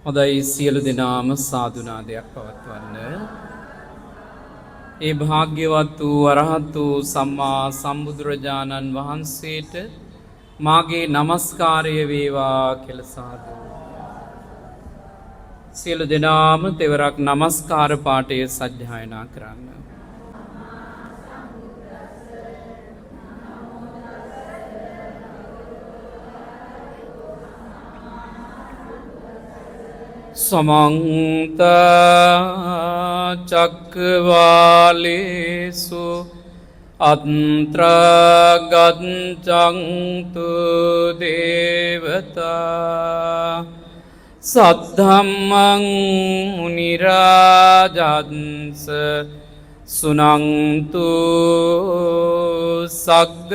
හොඳයි, සියලු දෙනාම සාදුනාදයක් පවත්වන්න. ඒ භාග්‍යවත් වූ අරහත් වූ සම්මා සම්බුදුරජාණන් වහන්සේට මාගේ নমස්කාරය වේවා කියලා සාදු. සියලු දෙනාම තෙවරක් নমස්කාර පාඨය සජ්ජායනා කරන්න. සමන්ත චක්කවාලේසු අත්‍ර ගච්ඡන්තු දේවතා සද්ධම්මං මුනි රාජස්ස සුනන්තු සග්ග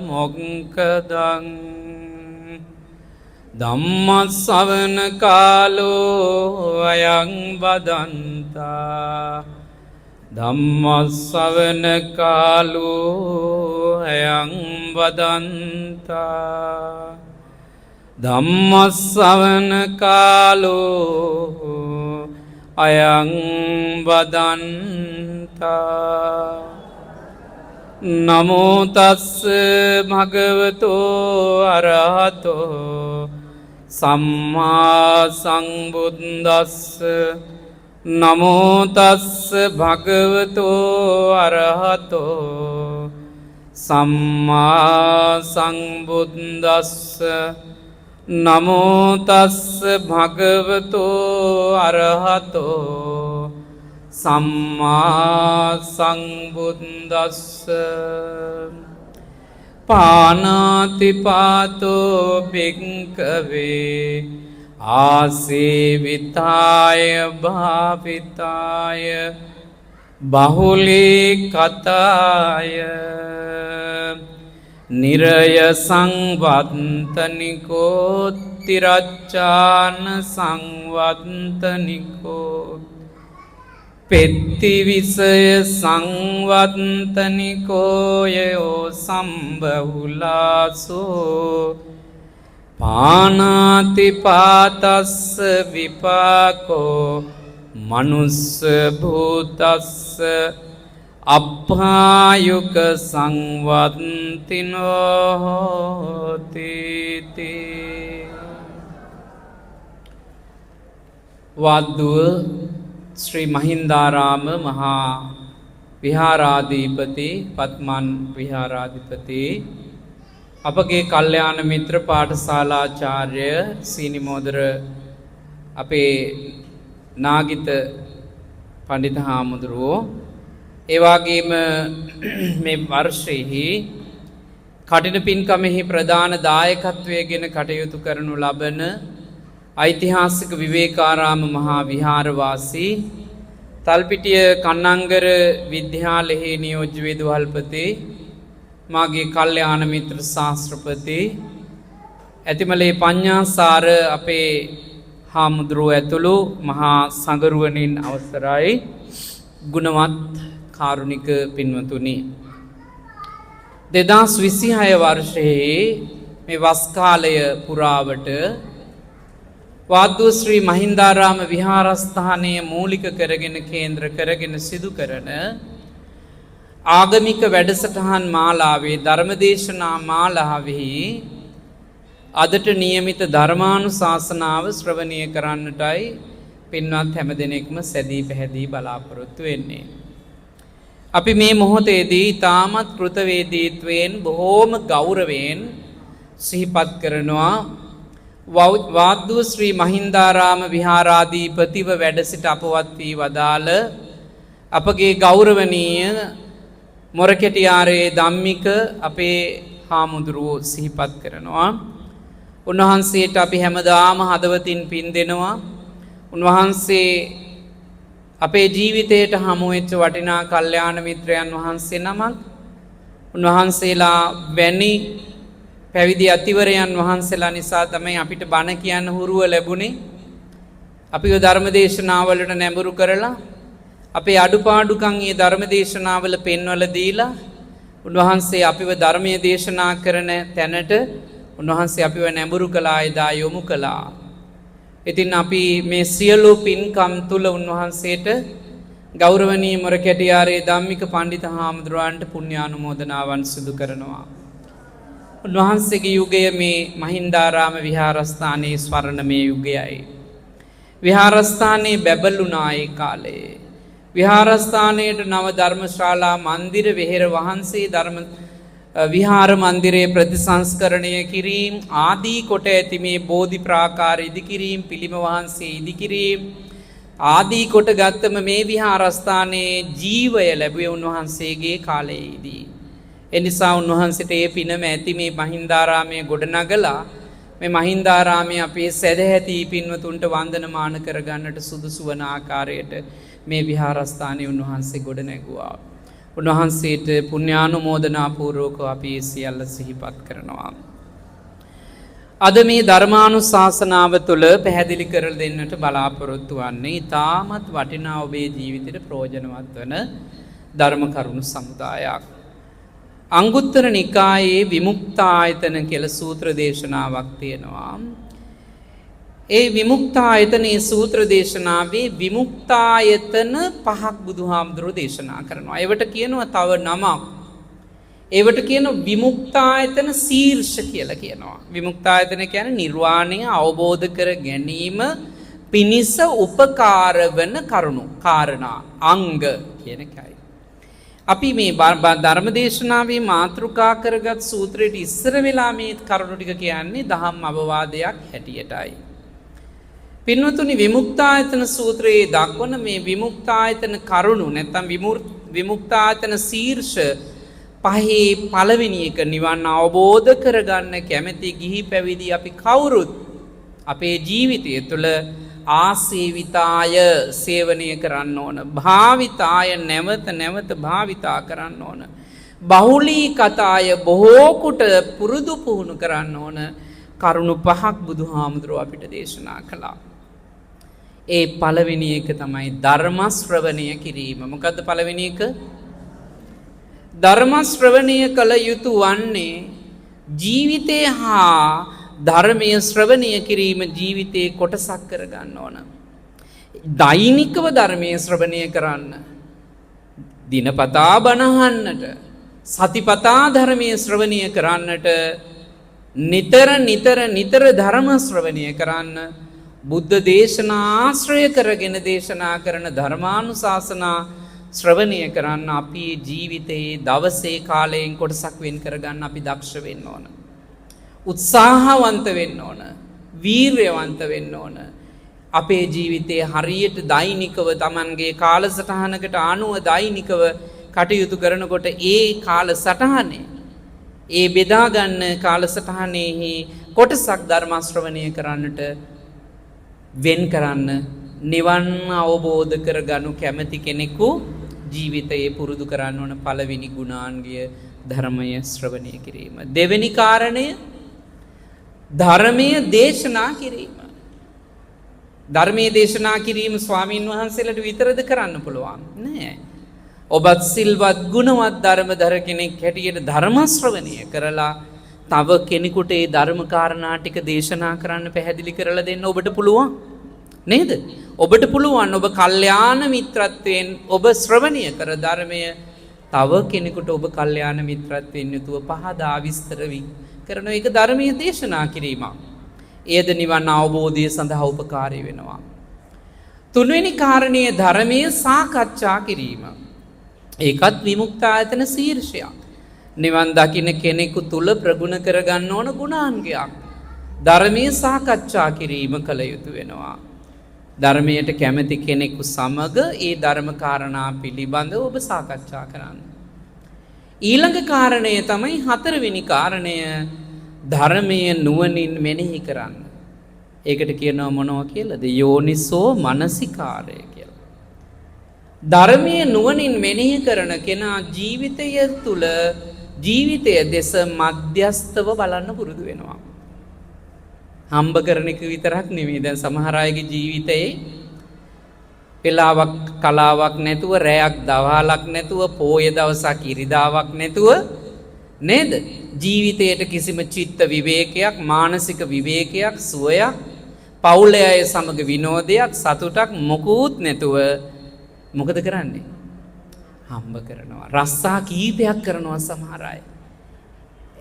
මොක්ඛදං. ධම්මස්සවන කාලෝ අයං බදන්තා, ධම්මස්සවන කාලෝ අයං බදන්තා, ධම්මස්සවන කාලෝ අයං බදන්තා. නමෝ තස්ස භගවතෝ අරහතෝ සම්මා සම්බුද්දස්ස. නමෝ තස්ස භගවතෝ අරහතෝ සම්මා සම්බුද්දස්ස. නමෝ තස්ස භගවතෝ අරහතෝ සම්මා සම්බුද්දස්ස. පානාති පාතෝ භික්ඛවේ ආසේවිතාය භාවිතාය බහුලී කතාය නිරය සංවත්තනිකෝ තිරච්ඡාන සංවත්තනිකෝ පෙත්ති විසය සංවත්තනිකෝ යෝ සම්බහුලාසෝ පානාති පාතස්ස විපාකෝ මනුස්ස භූතස්ස අප්පායුක සංවත්තිනෝ හෝති. වද්දුව ශ්‍රී මහින්දාරාම මහා විහාරාධිපති, පත්මන් විහාරාධිපති, අපගේ කල්යාණ මිත්‍ර පාඨශාලාචාර්ය සීනිමෝදර අපේ නාගිත පණ්ඩිත හාමුදුරුවෝ, ඒ වගේම මේ වර්ෂයේහි කඨින පින්කමෙහි ප්‍රධාන දායකත්වයේගෙන කටයුතු කරනු ලබන ඓතිහාසික විවේකාරාම මහා විහාරවාසී තල්පිටිය කන්නංගර විද්‍යාලයෙහි නියෝජ්‍ය විදුහල්පති මාගේ කල්යාණ මිත්‍ර ශාස්ත්‍රපති ඇතිමලේ පඤ්ඤාසාර අපේ හාමුදුරුවෝ ඇතුළු මහා සඟරුවනින් අවසරයි. ගුණවත් කාරුණික පින්වතුනි, 2026 වර්ෂයේ මේ වස් කාලය පුරාවට වාද්දුව ශ්‍රී මහින්දාරාම විහාරස්ථානය මූලික කරගෙන කේන්ද්‍ර කරගෙන සිදු කරන ආගමික වැඩසටහන් මාලාවේ ධර්මදේශනා මාලාවෙහි අදට නියමිත ධර්මානුශාසනාව ශ්‍රවණය කරන්නටයි පින්වත් හැම දෙනෙක්ම සැදී පැහැදී බලාපොරොත්තු වෙන්නේ. අපි මේ මොහොතේදී ඊටමත් කෘතවේදීත්වයෙන් බොහෝම ගෞරවයෙන් සිහිපත් කරනවා වාද්දුව ශ්‍රී මහින්දාරාම විහාරාධිපතිව වැඩ සිට අපවත් වී වදාළ අපගේ ගෞරවනීය මොරකෙටිආරේ ධම්මික අපේ හාමුදුරුවෝ සිහිපත් කරනවා. උන්වහන්සේට අපි හැමදාම හදවතින් පින් දෙනවා. උන්වහන්සේ අපේ ජීවිතයට හමු වෙච්ච වටිනා කල්යාණ මිත්‍රයන් වහන්සේ නමක්. උන්වහන්සේලා වැනි පැවිදි අතිවරයන් වහන්සේලා නිසා තමයි අපිට බණ කියන්න හුරුව ලැබුණේ. අපිව ධර්මදේශනාවලට නැඹුරු කරලා අපේ අඩුපාඩුකම් ඒ ධර්මදේශනාවල පෙන්වලා දීලා උන්වහන්සේ අපිව ධර්මයේ දේශනා කරන තැනට උන්වහන්සේ අපිව නැඹුරු කළා, එදා යොමු කළා. ඉතින් අපි මේ සියලු පින්කම් තුල උන්වහන්සේට ගෞරවනීය මොරකැටියාරේ ධම්මික පණ්ඩිත හාමුදුරුවන්ට පුණ්‍යානුමෝදනාවන් සිදු කරනවා. උන්වහන්සේගේ යුගය මේ මහින්දාරාම විහාරස්ථානයේ ස්වර්ණමය යුගයයි. විහාරස්ථානයේ බැබළුණා ඒ කාලයේ. විහාරස්ථානයට නව ධර්මශාලා මන්දිර වෙහෙර වහන්සේ ධර්ම විහාර මන්දිරයේ ප්‍රතිසංස්කරණය කිරීම ආදී කොට ඇති මේ බෝධි ප්‍රාකාර ඉදිකිරීම, පිළිම වහන්සේ ඉදිකිරීම ආදී කොට ගත්තම මේ විහාරස්ථානයේ ජීවය ලැබුවේ උන්වහන්සේගේ කාලයේදී. එනිසා උන්වහන්සේට ඒ පිනම ඇති මේ මහින්දාරාමයේ ගොඩනගලා මේ මහින්දාරාමයේ අපේ සැදැහැති පින්වතුන්ට වන්දනමාන කරගන්නට සුදුසු වන ආකාරයට මේ විහාරස්ථානයේ උන්වහන්සේ ගොඩනැගුවා. උන්වහන්සේට පුණ්‍යානුමෝදනා පූර්වකව අපි සියල්ල සිහිපත් කරනවා. අද මේ ධර්මානුශාසනාව තුළ පැහැදිලි කර දෙන්නට බලාපොරොත්තු වන්නේ ඉතාමත් වටිනා ඔබේ ජීවිතයට ප්‍රයෝජනවත් වන ධර්ම කරුණු සමුදායක්. අංගුත්තර නිකායේ විමුක්තායතන කියලා සූත්‍ර දේශනාවක් තියෙනවා. ඒ විමුක්තායතනයේ සූත්‍ර දේශනාවේ විමුක්තායතන පහක් බුදුහාමුදුරුවෝ දේශනා කරනවා. ඒවට කියනවා තව නමක්. ඒවට කියන විමුක්තායතන ශීර්ෂ කියලා කියනවා. විමුක්තායතන කියන්නේ නිර්වාණය අවබෝධ කර ගැනීම පිණිස උපකාර වන කරුණු, කාරණා, අංග කියන එකයි. අපි මේ ධර්ම දේශනාවේ මාතෘකා කරගත් සූත්‍රයට ඉස්සර වෙලා මේ කරුණු ටික කියන්නේ දහම් අවවාදයක් හැටියටයි. පින්වතුනි, විමුක්තායතන සූත්‍රයේ දක්වන මේ විමුක්තායතන කරුණු නැත්නම් විමුක්තායතන ශීර්ෂ පහේ පළවෙනි එක නිවන් අවබෝධ කරගන්න කැමැති ගිහි පැවිදි අපි කවුරුත් අපේ ජීවිතය තුළ ආසේවිතාය සේවනය කරන්න ඕන, භාවිතාය නැවත නැවත භාවිතා කරන්න ඕන, බහුලී කතාය බොහෝ කොට පුරුදු පුහුණු කරන්න ඕන කරුණු පහක් බුදුහාමුදුරුවෝ අපිට දේශනා කළා. ඒ පළවෙනි එක තමයි ධර්ම ශ්‍රවණය කිරීම. මොකද්ද පළවෙනි එක? ධර්ම ශ්‍රවණය කළ යුතු වන්නේ ජීවිතය හා ධර්මය ශ්‍රවණය කිරීම ජීවිතයේ කොටසක් කරගන්න ඕන. දෛනිකව ධර්මය ශ්‍රවණය කරන්න. දිනපතා බණ අහන්නට, සතිපතා ධර්මය ශ්‍රවණය කරන්නට, නිතර නිතර නිතර ධර්ම ශ්‍රවණය කරන්න, බුද්ධ දේශනා ආශ්‍රය කරගෙන දේශනා කරන ධර්මානුශාසනා ශ්‍රවණය කරන්න අපි ජීවිතයේ දවසේ කාලයෙන් කොටසක් වෙන් කරගන්න අපි දක්ෂ වෙන්න ඕන. උත්සාහවන්ත වෙන්න ඕන. වීර්යවන්ත වෙන්න ඕන. අපේ ජීවිතයේ හරියට දෛනිකව Tamanගේ කාලසටහනකට අනුව දෛනිකව කටයුතු කරනකොට ඒ කාලසටහනේ, ඒ බෙදා ගන්න කාලසටහනේහි කොටසක් ධර්ම ශ්‍රවණය කරන්නට වෙන් කරන්න නිවන් අවබෝධ කරගනු කැමැති කෙනෙකු ජීවිතයේ පුරුදු කරන්න ඕන පළවෙනි ගුණාංගය ධර්මය ශ්‍රවණය කිරීම. දෙවෙනි කාරණය ධර්මය දේශනා කිරීම. ධර්මයේ දේශනා කිරීම ස්වාමීන් වහන්සේලාට විතරද කරන්න පුළුවන්? නෑ. ඔබත් සිල්වත් ගුණවත් ධර්මධර කෙනෙක් හැටියට ධර්ම ශ්‍රවණය කරලා තව කෙනෙකුට ඒ ධර්ම කාරණා ටික දේශනා කරන්න පැහැදිලි කරලා දෙන්න ඔබට පුළුවන් නේද? ඔබට පුළුවන් ඔබ කල්යාණ මිත්‍රත්වයෙන් ඔබ ශ්‍රවණය කර ධර්මය තව කෙනෙකුට ඔබ කල්යාණ මිත්‍රත්වයෙන් යුතුව පහදා විස්තර කරන එක ධර්මයේ දේශනා කිරීමක්. එයද නිවන් අවබෝධය සඳහා උපකාරී වෙනවා. තුන්වෙනි කාරණය ධර්මයේ සාකච්ඡා කිරීම. ඒකත් විමුක්තායතන ශීර්ෂයක්. නිවන් දකින්න කෙනෙකු තුල ප්‍රගුණ කරගන්න ඕන ගුණාංගයක්. ධර්මයේ සාකච්ඡා කිරීම කළ යුතු වෙනවා. ධර්මයට කැමති කෙනෙකු සමග ඒ ධර්ම කාරණා පිළිබඳව ඔබ සාකච්ඡා කරන්න. ඊළඟ කාරණය තමයි හතරවෙනි කාරණය ධර්මය නුවණින් මෙනෙහි කරන්න. ඒකට කියනවා මොනවා කියලාද? යෝනිසෝ මනසිකාරය කියලා. ධර්මයේ නුවණින් මෙනෙහි කරන කෙනා ජීවිතය තුළ ජීවිතය දෙස මධ්‍යස්තව බලන්න පුරුදු වෙනවා. හම්බ කරන එක විතරක් නෙමෙයි. දැන් සමහර අයගේ ජීවිතේ වෙලාවක් කලාවක් නැතුව, රැයක් දවාලක් නැතුව, පෝය දවසක් ඉරිදාවක් නැතුව නේද? ජීවිතයට කිසිම චිත්ත විවේකයක්, මානසික විවේකයක්, සුවයක්, පවුලේ අය සමග විනෝදයක් සතුටක් මොකුත් නැතුව මොකද කරන්නේ? හම්බ කරනවා. රස්සා කීපයක් කරනවා සමහර අය.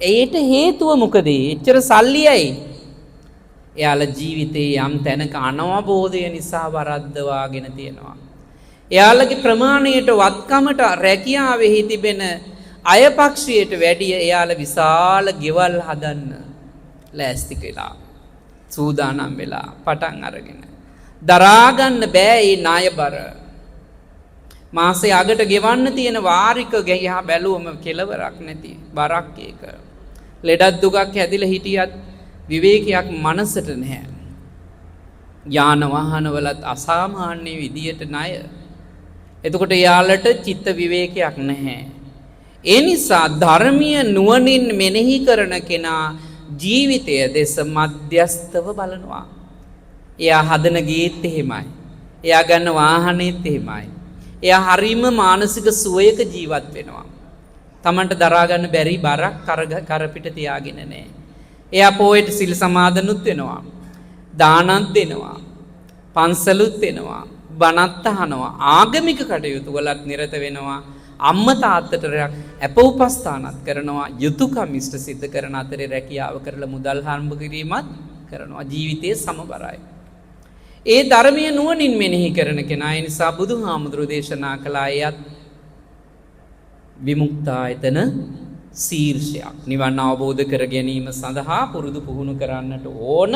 ඒට හේතුව මොකද? එච්චර සල්ලි ඇයි? එයාලා ජීවිතේ යම් තැනක අනවබෝධය නිසා වරද්දවාගෙන තියෙනවා. එයාලගේ ප්‍රමාණයට වත්කමට රැකියාවෙහි තිබෙන අයපක්ෂයට වැඩිය එයාලා විශාල ගෙවල් හදන්න ලෑස්ති වෙලා සූදානම් වෙලා පටන් අරගෙන දරා ගන්න බෑ මේ ණය බර. මාසේ අගට ගෙවන්න තියෙන වාරික ගියා බැලුවම කෙලවරක් නැති බරක් ඒක. ලෙඩක් දුකක් හැදිලා හිටියත් විවේකයක් මනසට නැහැ. යාන වාහන වලත් අසාමාන්‍ය විදියට ණය. එතකොට යාලට චිත්ත විවේකයක් නැහැ. ඒ නිසා ධර්මීය නුවණින් මෙනෙහි කරන කෙනා ජීවිතය දෙස මධ්‍යස්තව බලනවා. එයා හදන ගේත් එහෙමයි. එයා ගන්න වාහනේත් එහෙමයි. එයා හරීම මානසික සුවයක ජීවත් වෙනවා. තමන්ට දරා ගන්න බැරි බරක් කර පිට තියාගෙන නෑ. එයා පොයට සිල් සමාදනුත් වෙනවා. දානත් දෙනවා. පන්සලුත් වෙනවා. බණත් අහනවා. ආගමික කටයුතු වලත් නිරත වෙනවා. අම්මා තාත්තට අප උපස්ථානත් කරනවා. යුතුයකම් ඉෂ්ට සිද්ධ කරන අතරේ රැකියාව කරලා මුදල් හම්බ කිරීමත් කරනවා. ජීවිතයේ සමබරයි. ඒ ධර්මයේ නුවණින් මෙනෙහි කරන කෙනා, ඒ නිසා බුදුහාමුදුරු දේශනා කළා එයත් විමුක්තායතන ශීර්ෂයක්. නිවන් අවබෝධ කර ගැනීම සඳහා පුරුදු පුහුණු කරන්නට ඕන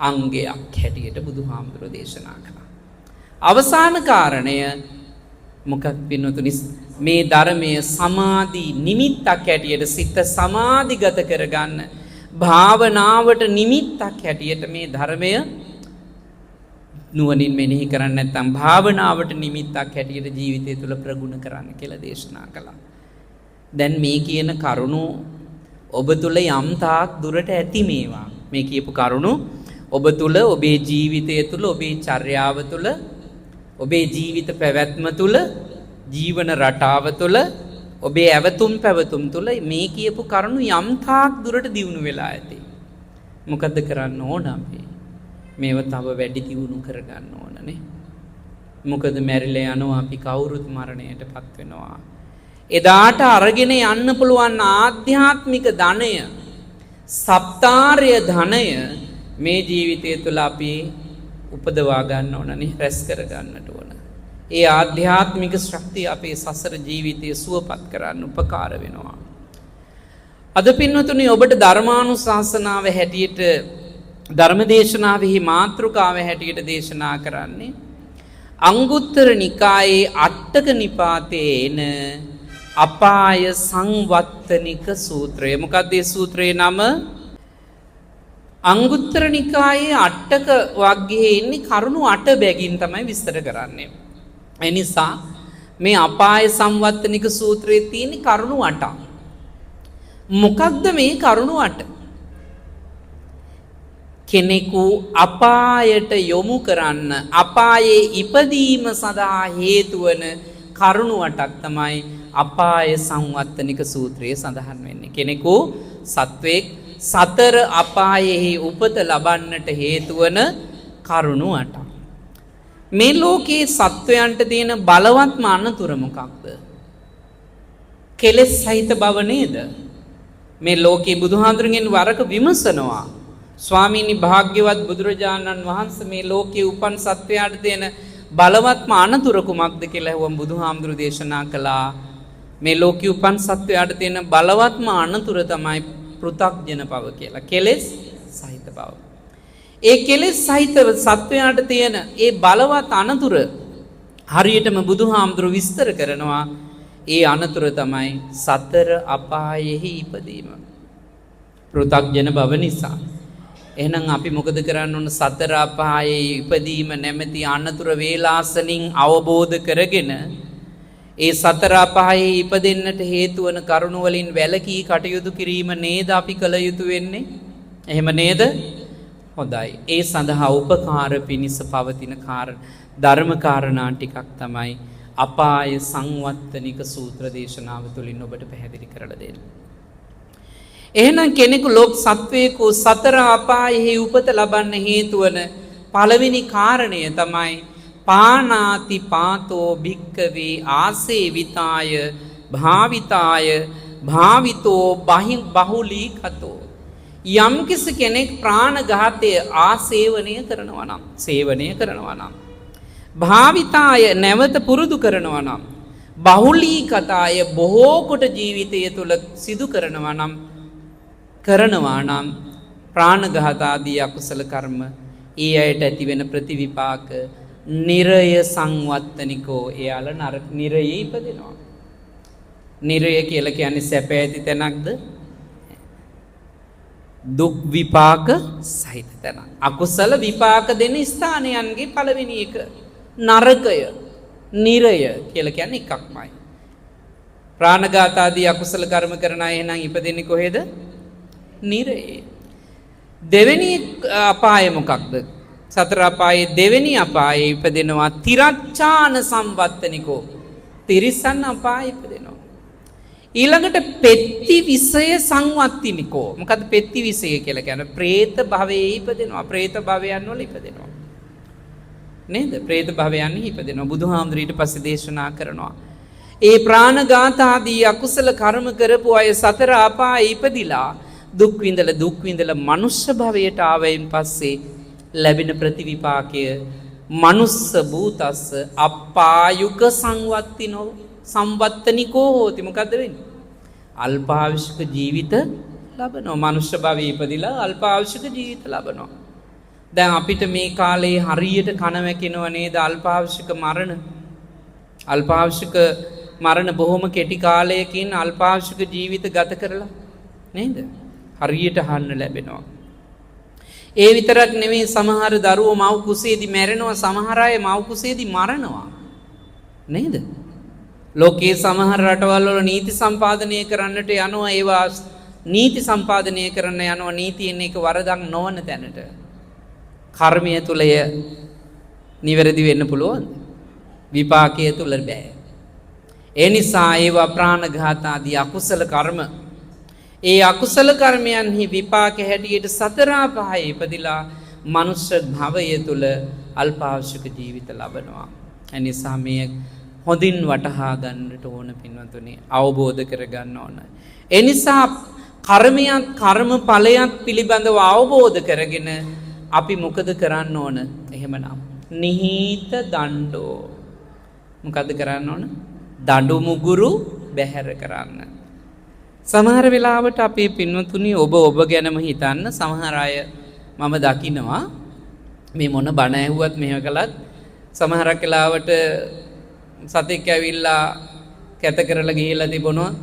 අංගයක් හැටියට බුදුහාමුදුරු දේශනා කළා. අවසාන කාරණය මොකක් පින්වතුනි? මේ ධර්මයේ සමාධි නිමිත්තක් හැටියට සිත සමාධිගත කරගන්න භාවනාවට නිමිත්තක් හැටියට මේ ධර්මය නුවණින් මෙනෙහි කරන්න නැත්නම් භාවනාවට නිමිත්තක් හැටියට ජීවිතය තුළ ප්‍රගුණ කරන්න කියලා දේශනා කළා. දැන් මේ කියන කරුණු ඔබ තුළ යම් තාක් දුරට ඇති මේවා. මේ කියපු කරුණු ඔබ තුළ, ඔබේ ජීවිතය තුළ, ඔබේ චර්යාව තුළ, ඔබේ ජීවිත පැවැත්ම තුළ, ජීවන රටාව තුළ, ඔබේ ඇවතුම් පැවතුම් තුළ මේ කියපු කරුණු යම් තාක් දුරට දියුණු වෙලා ඇති. මොකද්ද කරන්න ඕන අපි? මේව තව වැඩි දියුණු කරගන්න ඕනනේ. මොකද මැරිලා යනවා අපි කවුරුත් මරණයට පත් වෙනවා. එදාට අරගෙන යන්න පුළුවන් ආධ්‍යාත්මික ධනය, සප්තාර්ය ධනය මේ ජීවිතය තුළ අපි උපදවා ගන්න ඕනනේ, රැස් කර ගන්නට ඕන. ඒ ආධ්‍යාත්මික ශක්තිය අපේ සසර ජීවිතය සුවපත් කරන්න උපකාර වෙනවා. අද පින්වතුනි, ඔබට ධර්මානුශාසනාව හැටියට, ධර්මදේශනාවෙහි මාතෘකාව හැටියට දේශනා කරන්නේ අංගුත්තර නිකායේ අට්ඨක නිපාතයේ එන අපාය සංවත්තනික සූත්‍රය. මොකක්ද ඒ සූත්‍රයේ නම? අංගුත්තර නිකායේ අට්ඨක වග්ගයේ ඉන්නේ කරුණු 8 බැගින් තමයි විස්තර කරන්නේ. ඒ නිසා මේ අපාය සංවත්තනික සූත්‍රයේ තියෙන කරුණු 8ක්. මොකක්ද මේ කරුණු 8? කෙනෙකු අපායට යොමු කරන්න, අපායේ ඉපදීම සඳහා හේතු වන කරුණු 8ක් තමයි අපාය සංවත්තනික සූත්‍රයේ සඳහන් වෙන්නේ. කෙනෙකු සත්වෙක් සතර අපායෙහි උපත ලබන්නට හේතු වන කරුණු 8ක්. මේ ලෝකයේ සත්වයන්ට තියෙන බලවත්ම අනතුර මොකක්ද? කෙලෙස් සහිත බව නේද? මේ ලෝකයේ බුදුහාඳුරගෙන් වරක විමසනවා. ස්වාමීනි, භාග්‍යවත් බුදුරජාණන් වහන්සේ, මේ ලෝකයේ උපන් සත්වයාට තියෙන බලවත්ම අනතුර කුමක්ද කියලා ඇහුවම බුදුහාමුදුරු දේශනා කළා මේ ලෝකයේ උපන් සත්වයාට තියෙන බලවත්ම අනතුර තමයි පෘථග්ජන බව කියලා. කෙලෙස් සහිත බව. ඒ කෙලෙස් සහිත සත්වයාට තියෙන ඒ බලවත් අනතුර හරියටම බුදුහාමුදුරු විස්තර කරනවා. ඒ අනතුර තමයි සතර අපායෙහි ඉපදීම. පෘථග්ජන බව නිසා. එහෙනම් අපි මොකද කරන්න ඕන? සතර අපායේ ඉපදීම නැමැති අනතුර වේලාසනින් අවබෝධ කරගෙන ඒ සතර අපායේ ඉපදෙන්නට හේතු වන කරුණු වලින් වැළකී කටයුතු කිරීම නේද අපි කළ යුතු වෙන්නේ? එහෙම නේද? හොඳයි. ඒ සඳහා උපකාර පිණිස පවතින ධර්ම කාරණා ටිකක් තමයි අපාය සංවත්තනික සූත්‍ර දේශනාව තුළින් ඔබට පැහැදිලි කරලා දෙන්නේ. එහෙනම් කෙනෙකු ලෝක සත්වයෙකු සතර අපායෙහි උපත ලබන්න හේතු වන පළවෙනි කාරණය තමයි පානාති පාතෝ භික්කවේ ආසේවිතාය භාවිතාය භාවිතෝ බහුලීකතෝ. යම්කිසි කෙනෙක් ප්‍රාණඝාතය ආසේවනය කරනවා නම්, සේවනය කරනවා නම්, භාවිතාය නැවත පුරුදු කරනවා නම්, බහුලීකතාය බොහෝ කොට ජීවිතය තුළ සිදු කරනවා නම්, ප්‍රාණඝාත ආදී අකුසල කර්ම ඒ අයට ඇති වෙන ප්‍රතිවිපාක නිරය සංවත්තනිකෝ, එයාලා නරක නිරයේ ඉපදෙනවා. නිරය කියලා කියන්නේ සැප ඇති තැනක්ද? දුක් විපාක සහිත තැනක්. අකුසල විපාක දෙන ස්ථානයන්ගේ පළවෙනි එක නරකය, නිරය කියලා කියන්නේ එකක්මයි. ප්‍රාණඝාත ආදී අකුසල කර්ම කරන අය එහෙනම් ඉපදෙන්නේ කොහෙද? නිරයේ. දෙවෙනි අපාය මොකක්ද? සතර අපායේ දෙවෙනි අපායේ ඉපදෙනවා තිරච්ඡාන සම්වත්තනිකෝ. තිරිසන් අපායේ ඉපදෙනවා. ඊළඟට පෙත්ති විෂය සංවත්තිනිකෝ. මොකද්ද පෙත්ති විෂය කියලා කියන්නේ? പ്രേත භවයේ ඉපදෙනවා. പ്രേත භවයන් වල ඉපදෙනවා. නේද? പ്രേත භවයන් ඉපදෙනවා. බුදුහාමුදුර ඊට පස්සේ දේශනා කරනවා. ඒ ප්‍රාණඝාත ආදී අකුසල කර්ම කරපු අය සතර අපායේ ඉපදිලා දුක් විඳලා දුක් විඳලා මනුෂ්‍ය භවයට ආවෙන් පස්සේ ලැබෙන ප්‍රතිවිපාකය මනුස්ස භූතස්ස අප්පායුක සංවත්තිනෝ සම්වත්තනිකෝ හෝති. මොකද්ද වෙන්නේ? අල්පාවශ්‍යක ජීවිත ලබනවා. මනුෂ්‍ය භවයේ ඉපදිලා අල්පාවශ්‍යක ජීවිත ලබනවා. දැන් අපිට මේ කාලේ හරියට කන වැකෙනව නේද අල්පාවශ්‍යක මරණ? අල්පාවශ්‍යක මරණ බොහොම කෙටි කාලයකින් අල්පාවශ්‍යක ජීවිත ගත කරලා නේද? හරියට අහන්න ලැබෙනවා. ඒ විතරක් නෙමෙයි, සමහර දරුවෝ මව් කුසේදී මැරෙනවා, සමහර අය මව් කුසේදී මරනවා නේද? ලෝකයේ සමහර රටවල් වල නීති සම්පාදනය කරන්නට යනවා, ඒවා නීති සම්පාදනය කරන්න යනවා නීතියෙන් ඒක වරදක් නොවන තැනට. කර්මය තුල එය නිවැරදි වෙන්න පුළුවන්ද? විපාකය තුල බෑ. ඒ නිසා ඒවා ප්‍රාණඝාත ආදී අකුසල කර්ම. ඒ අකුසල කර්මයන්හි විපාක හැටියට සතර අපායේ ඉපදිලා මනුෂ්‍ය භවය තුල අල්පාවශ්‍යක ජීවිත ලබනවා. ඒ නිසා මේ හොඳින් වටහා ගන්නට ඕන පින්වතුනි, අවබෝධ කරගන්න ඕන. ඒ නිසා කර්මයක් කර්ම ඵලයක් පිළිබඳව අවබෝධ කරගෙන අපි මොකද කරන්න ඕන? එහෙමනම් නිහීත දණ්ඩෝ. මොකද කරන්න ඕන? දඬු මුගුරු බැහැර කරන්න. සමහර වෙලාවට අපේ පින්වතුනි ඔබ ඔබ ගැනම හිතන්න, සමහර අය මම දකිනවා මේ මොන බණ ඇහුවත් මෙහෙම කළත් සමහරක් වෙලාවට සතෙක් ඇවිල්ලා කැත කරලා ගිහිල්ලා තිබුණොත්,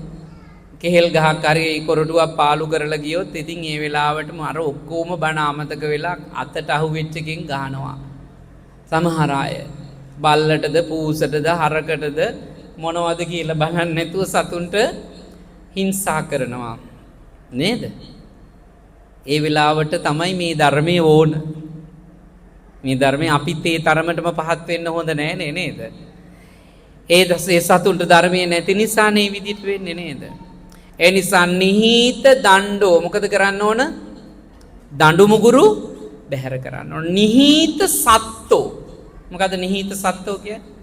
කෙහෙල් ගහක් හරි කොරටුවක් පාළු කරලා ගියොත් ඉතින් ඒ වෙලාවටම අර ඔක්කොම බණ අමතක වෙලා අතට අහු වෙච්ච එකෙන් ගහනවා. සමහර අය බල්ලටද පූසටද හරකටද මොනවද කියලා බලන්නේ නැතුව සතුන්ට හිංසා කරනවා නේද? ඒ වෙලාවට තමයි මේ ධර්මයේ ඕන. මේ ධර්මයේ අපිත් ඒ තරමටම පහත් වෙන්න හොඳ නෑ නේද? ඒ සතුන්ට ධර්මයේ නැති නිසා මේ විදිහට වෙන්නේ නේද? ඒ නිසා නිහීත දණ්ඩෝ මොකද කරන්න ඕන? දඬු මුගුරු බැහැර කරන්න ඕන. නිහීත සත්තෝ මොකද නිහීත සත්තෝ කියන්නේ?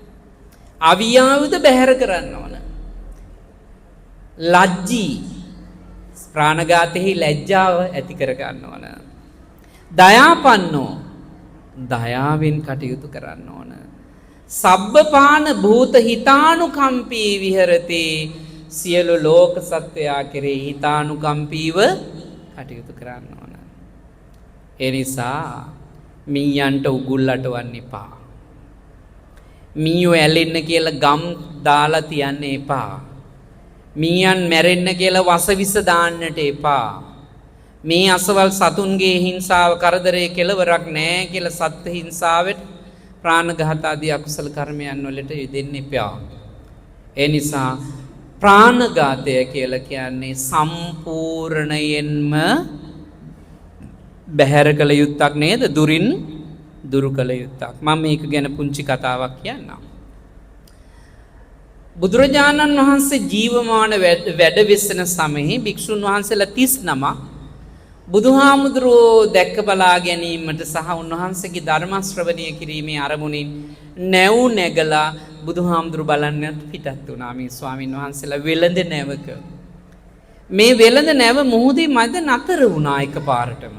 අවියාවුද බැහැර කරන්න ඕන. ලැජ්ජී ප්‍රාණඝාතෙහි ලැජ්ජාව ඇති කර ගන්න ඕන. දයාපන්නෝ දයාවෙන් කටයුතු කරන්න ඕන. සබ්බපාන භූත හිතානුකම්පී විහෙරති, සියලු ලෝක සත්වයා කෙරෙහි හිතානුකම්පීව කටයුතු කරන්න ඕන. ඒ නිසා මීයන්ට උගුල් අටවන්න එපා. මීයෝ ඇලෙන්න කියලා ගම් දාලා තියන්න එපා. මීයන් මැරෙන්න කියලා වසවිස දාන්නට එපා. මේ අසවල් සතුන්ගේ හිංසාව කරදරේ කෙලවරක් නෑ කියලා සත්ත්ව හිංසාවට ප්‍රාණඝාත ආදී අකුසල කර්මයන් වලට යෙදෙන්න එපා. ඒ නිසා ප්‍රාණඝාතය කියලා කියන්නේ සම්පූර්ණයෙන්ම බැහැර කළ යුත්තක් නේද? දුරින් දුරු කළ යුත්තක්. මම මේක ගැන පුංචි කතාවක් කියන්නම්. බුදුරජාණන් වහන්සේ ජීවමාන වැඩ වෙසෙන සමයේ භික්ෂුන් වහන්සේලා 39 බුදුහාමුදුරුවෝ දැක්ක බලා ගැනීමට සහ උන්වහන්සේගේ ධර්ම ශ්‍රවණය කිරීමේ අරමුණින් නැව් නැගලා බුදුහාමුදුරු බලන්නත් පිටත් වුණා මේ ස්වාමින් වහන්සේලා වෙළඳ නැවක. මේ වෙළඳ නැව මුහුදේ මැද නතර වුණා එකපාරටම.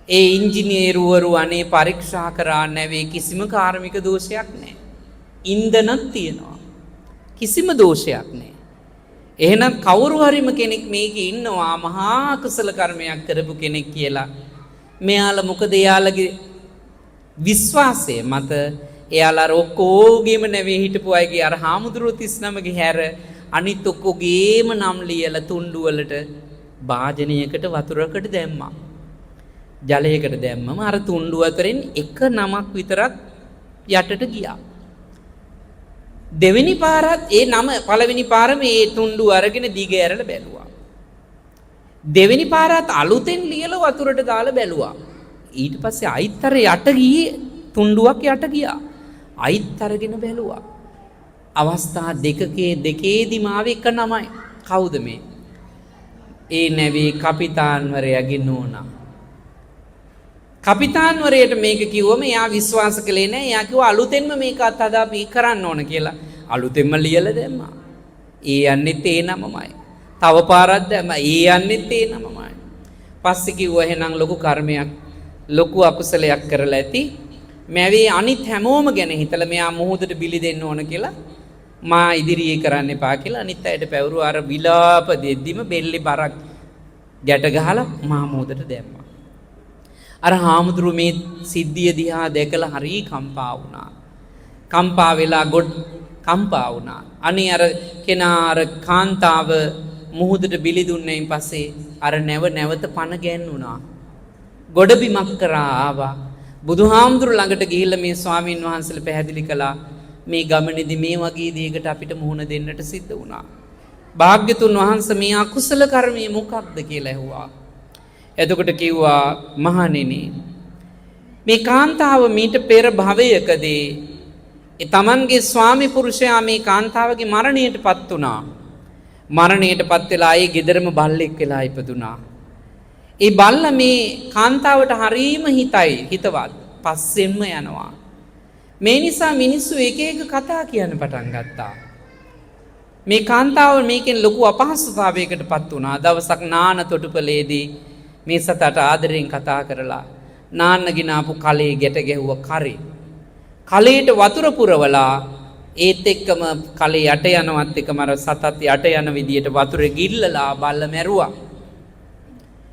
ඒ ඉංජිනේරුවරු අනේ පරීක්ෂා කරා නැවේ කිසිම කාර්මික දෝෂයක් නැහැ. ඉන්ධනක් තියෙනවා. කිසිම දෝෂයක් නැහැ. එහෙනම් කවුරු හරිම කෙනෙක් මේකේ ඉන්නවා මහා අකුසල කර්මයක් කරපු කෙනෙක් කියලා. මෙයාලා මොකද එයාලගේ විශ්වාසය මත එයාලා අර ඔක්කොගේම නැවේ හිටපු අයගේ අර හාමුදුරුවෝ 39ගේ හැර අනිත් ඔක්කොගේම නම් ලියලා තුණ්ඩු වලට භාජනයකට වතුරකට දැම්මා. ජලයකට දැම්මම අර තුණ්ඩු අතරින් එක නමක් විතරක් යටට ගියා. දෙවෙනි පාරත් ඒ නම පළවෙනි පාරම ඒ තුණ්ඩු අරගෙන දිග ඇරලා බැලුවා. දෙවෙනි පාරත් අලුතෙන් ලියලා වතුරට දාලා බැලුවා. ඊට පස්සේ ආයිත් අර යට ගියේ තුණ්ඩුවක් යට ගියා. ආයිත් අරගෙන බැලුවා. අවස්ථා දෙකේදීම ආවේ එක නමයි. කවුද මේ? ඒ නැවේ කපිතාන්වරයාගේ නෝනා. කපිතාන්වරයාට මේක කිව්වම එයා විශ්වාස කළේ නෑ. එයා කිව්වා අලුතෙන්ම මේක අත්හදා අපි කරන්න ඕන කියලා. අලුතෙන්ම ලියලා දැම්මා. ඒ යන්නෙත් ඒ නමමයි. තව පාරක් දැම්මා. ඒ යන්නෙත් ඒ නමමයි. පස්සේ කිව්වා එහෙනම් ලොකු කර්මයක් ලොකු අකුසලයක් කරලා ඇති. මැවේ අනිත් හැමෝම ගැන හිතලා මෙයා මුහුදට බිලි දෙන්න ඕන කියලා මා ඉදිරියේ කරන්න එපා කියලා අනිත් අයට පැවරුවා. අර විලාප දෙද්දිම බෙල්ලේ බරක් ගැට ගහලා මහා මුහුදට දැම්මා. අර හාමුදුරුවෝ මේ සිද්ධිය දිහා දැකලා හරි කම්පා වුණා. කම්පා වෙලා ගොඩ කම්පා වුණා. අනේ අර කෙනා අර කාන්තාව මුහුදට බිලි දුන්නෙන් පස්සේ අර නැව නැවත පණ ගැන්වුණා. ගොඩබිමක් කරා ආවා. බුදුහාමුදුරු ළඟට ගිහිල්ලා මේ ස්වාමීන් වහන්සේලා පැහැදිලි කළා මේ ගමනේදී මේ වගේ දෙයකට අපිට මුහුණ දෙන්නට සිද්ධ වුණා. භාග්‍යතුන් වහන්සේ මේ අකුසල කර්මය මොකක්ද කියලා ඇහුවා. එතකොට කිව්වා මහණෙනි මේ කාන්තාව මීට පෙර භවයකදී ඒ තමන්ගේ ස්වාමි පුරුෂයා මේ කාන්තාවගේ මරණයට පත් වුණා. මරණයට පත් වෙලා ඒ ගෙදරම බල්ලෙක් වෙලා ඉපදුනා. ඒ බල්ලා මේ කාන්තාවට හරීම හිතයි, හිතවත්, පස්සෙන්ම යනවා. මේ නිසා මිනිස්සු එක එක කතා කියන්න පටන් ගත්තා. මේ කාන්තාව මේකෙන් ලොකු අපහසුතාවයකට පත් වුණා. දවසක් නාන තොටුපළේදී මේ සතට ආදරෙන් කතා කරලා නාන්න ගෙන ආපු කලේ ගැට ගැහුව කරේ. කලේට වතුර පුරවලා ඒත් එක්කම කලේ යට යනවත් එක්කම අර සතත් යට යන විදියට වතුර ගිල්ලලා බල්ල මැරුවා.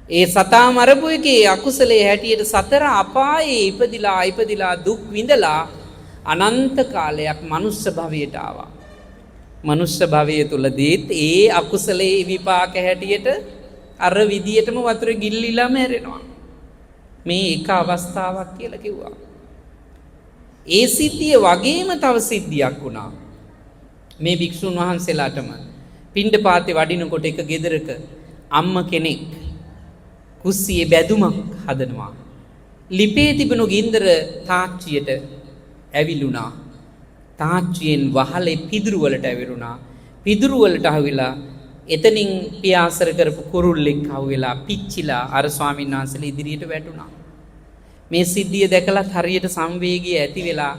ඒ සතා මරපු එකේ අකුසලයේ හැටියට සතර අපායේ ඉපදිලා ඉපදිලා දුක් විඳලා අනන්ත කාලයක් මනුෂ්‍ය භවයට ආවා. මනුෂ්‍ය භවය තුලදීත් ඒ අකුසලයේ විපාක හැටියට අර විදියටම වතුර ගිල්ලිලා මැරෙනවා. මේ එක අවස්ථාවක් කියලා කිව්වා. ඒ සිද්ධිය වගේම තව සිද්ධියක් වුණා. මේ භික්ෂුන් වහන්සේලාටම පිණ්ඩපාතේ වඩිනකොට එක ගෙදරක අම්ම කෙනෙක් කුස්සියේ බැදුමක් හදනවා. ලිපේ තිබුණු ගින්දර තාච්චියට ඇවිලුණා. තාච්චියෙන් වහලේ පිදුරු වලට ඇවිරුණා. පිදුරු වලට අහුවෙලා එතනින් පියාසර කරපු කුරුල්ලෙක් අහුවෙලා පිච්චිලා අර ස්වාමීන් වහන්සේලා ඉදිරියට වැටුණා. මේ සිද්ධිය දැකලත් හරියට සංවේගය ඇති වෙලා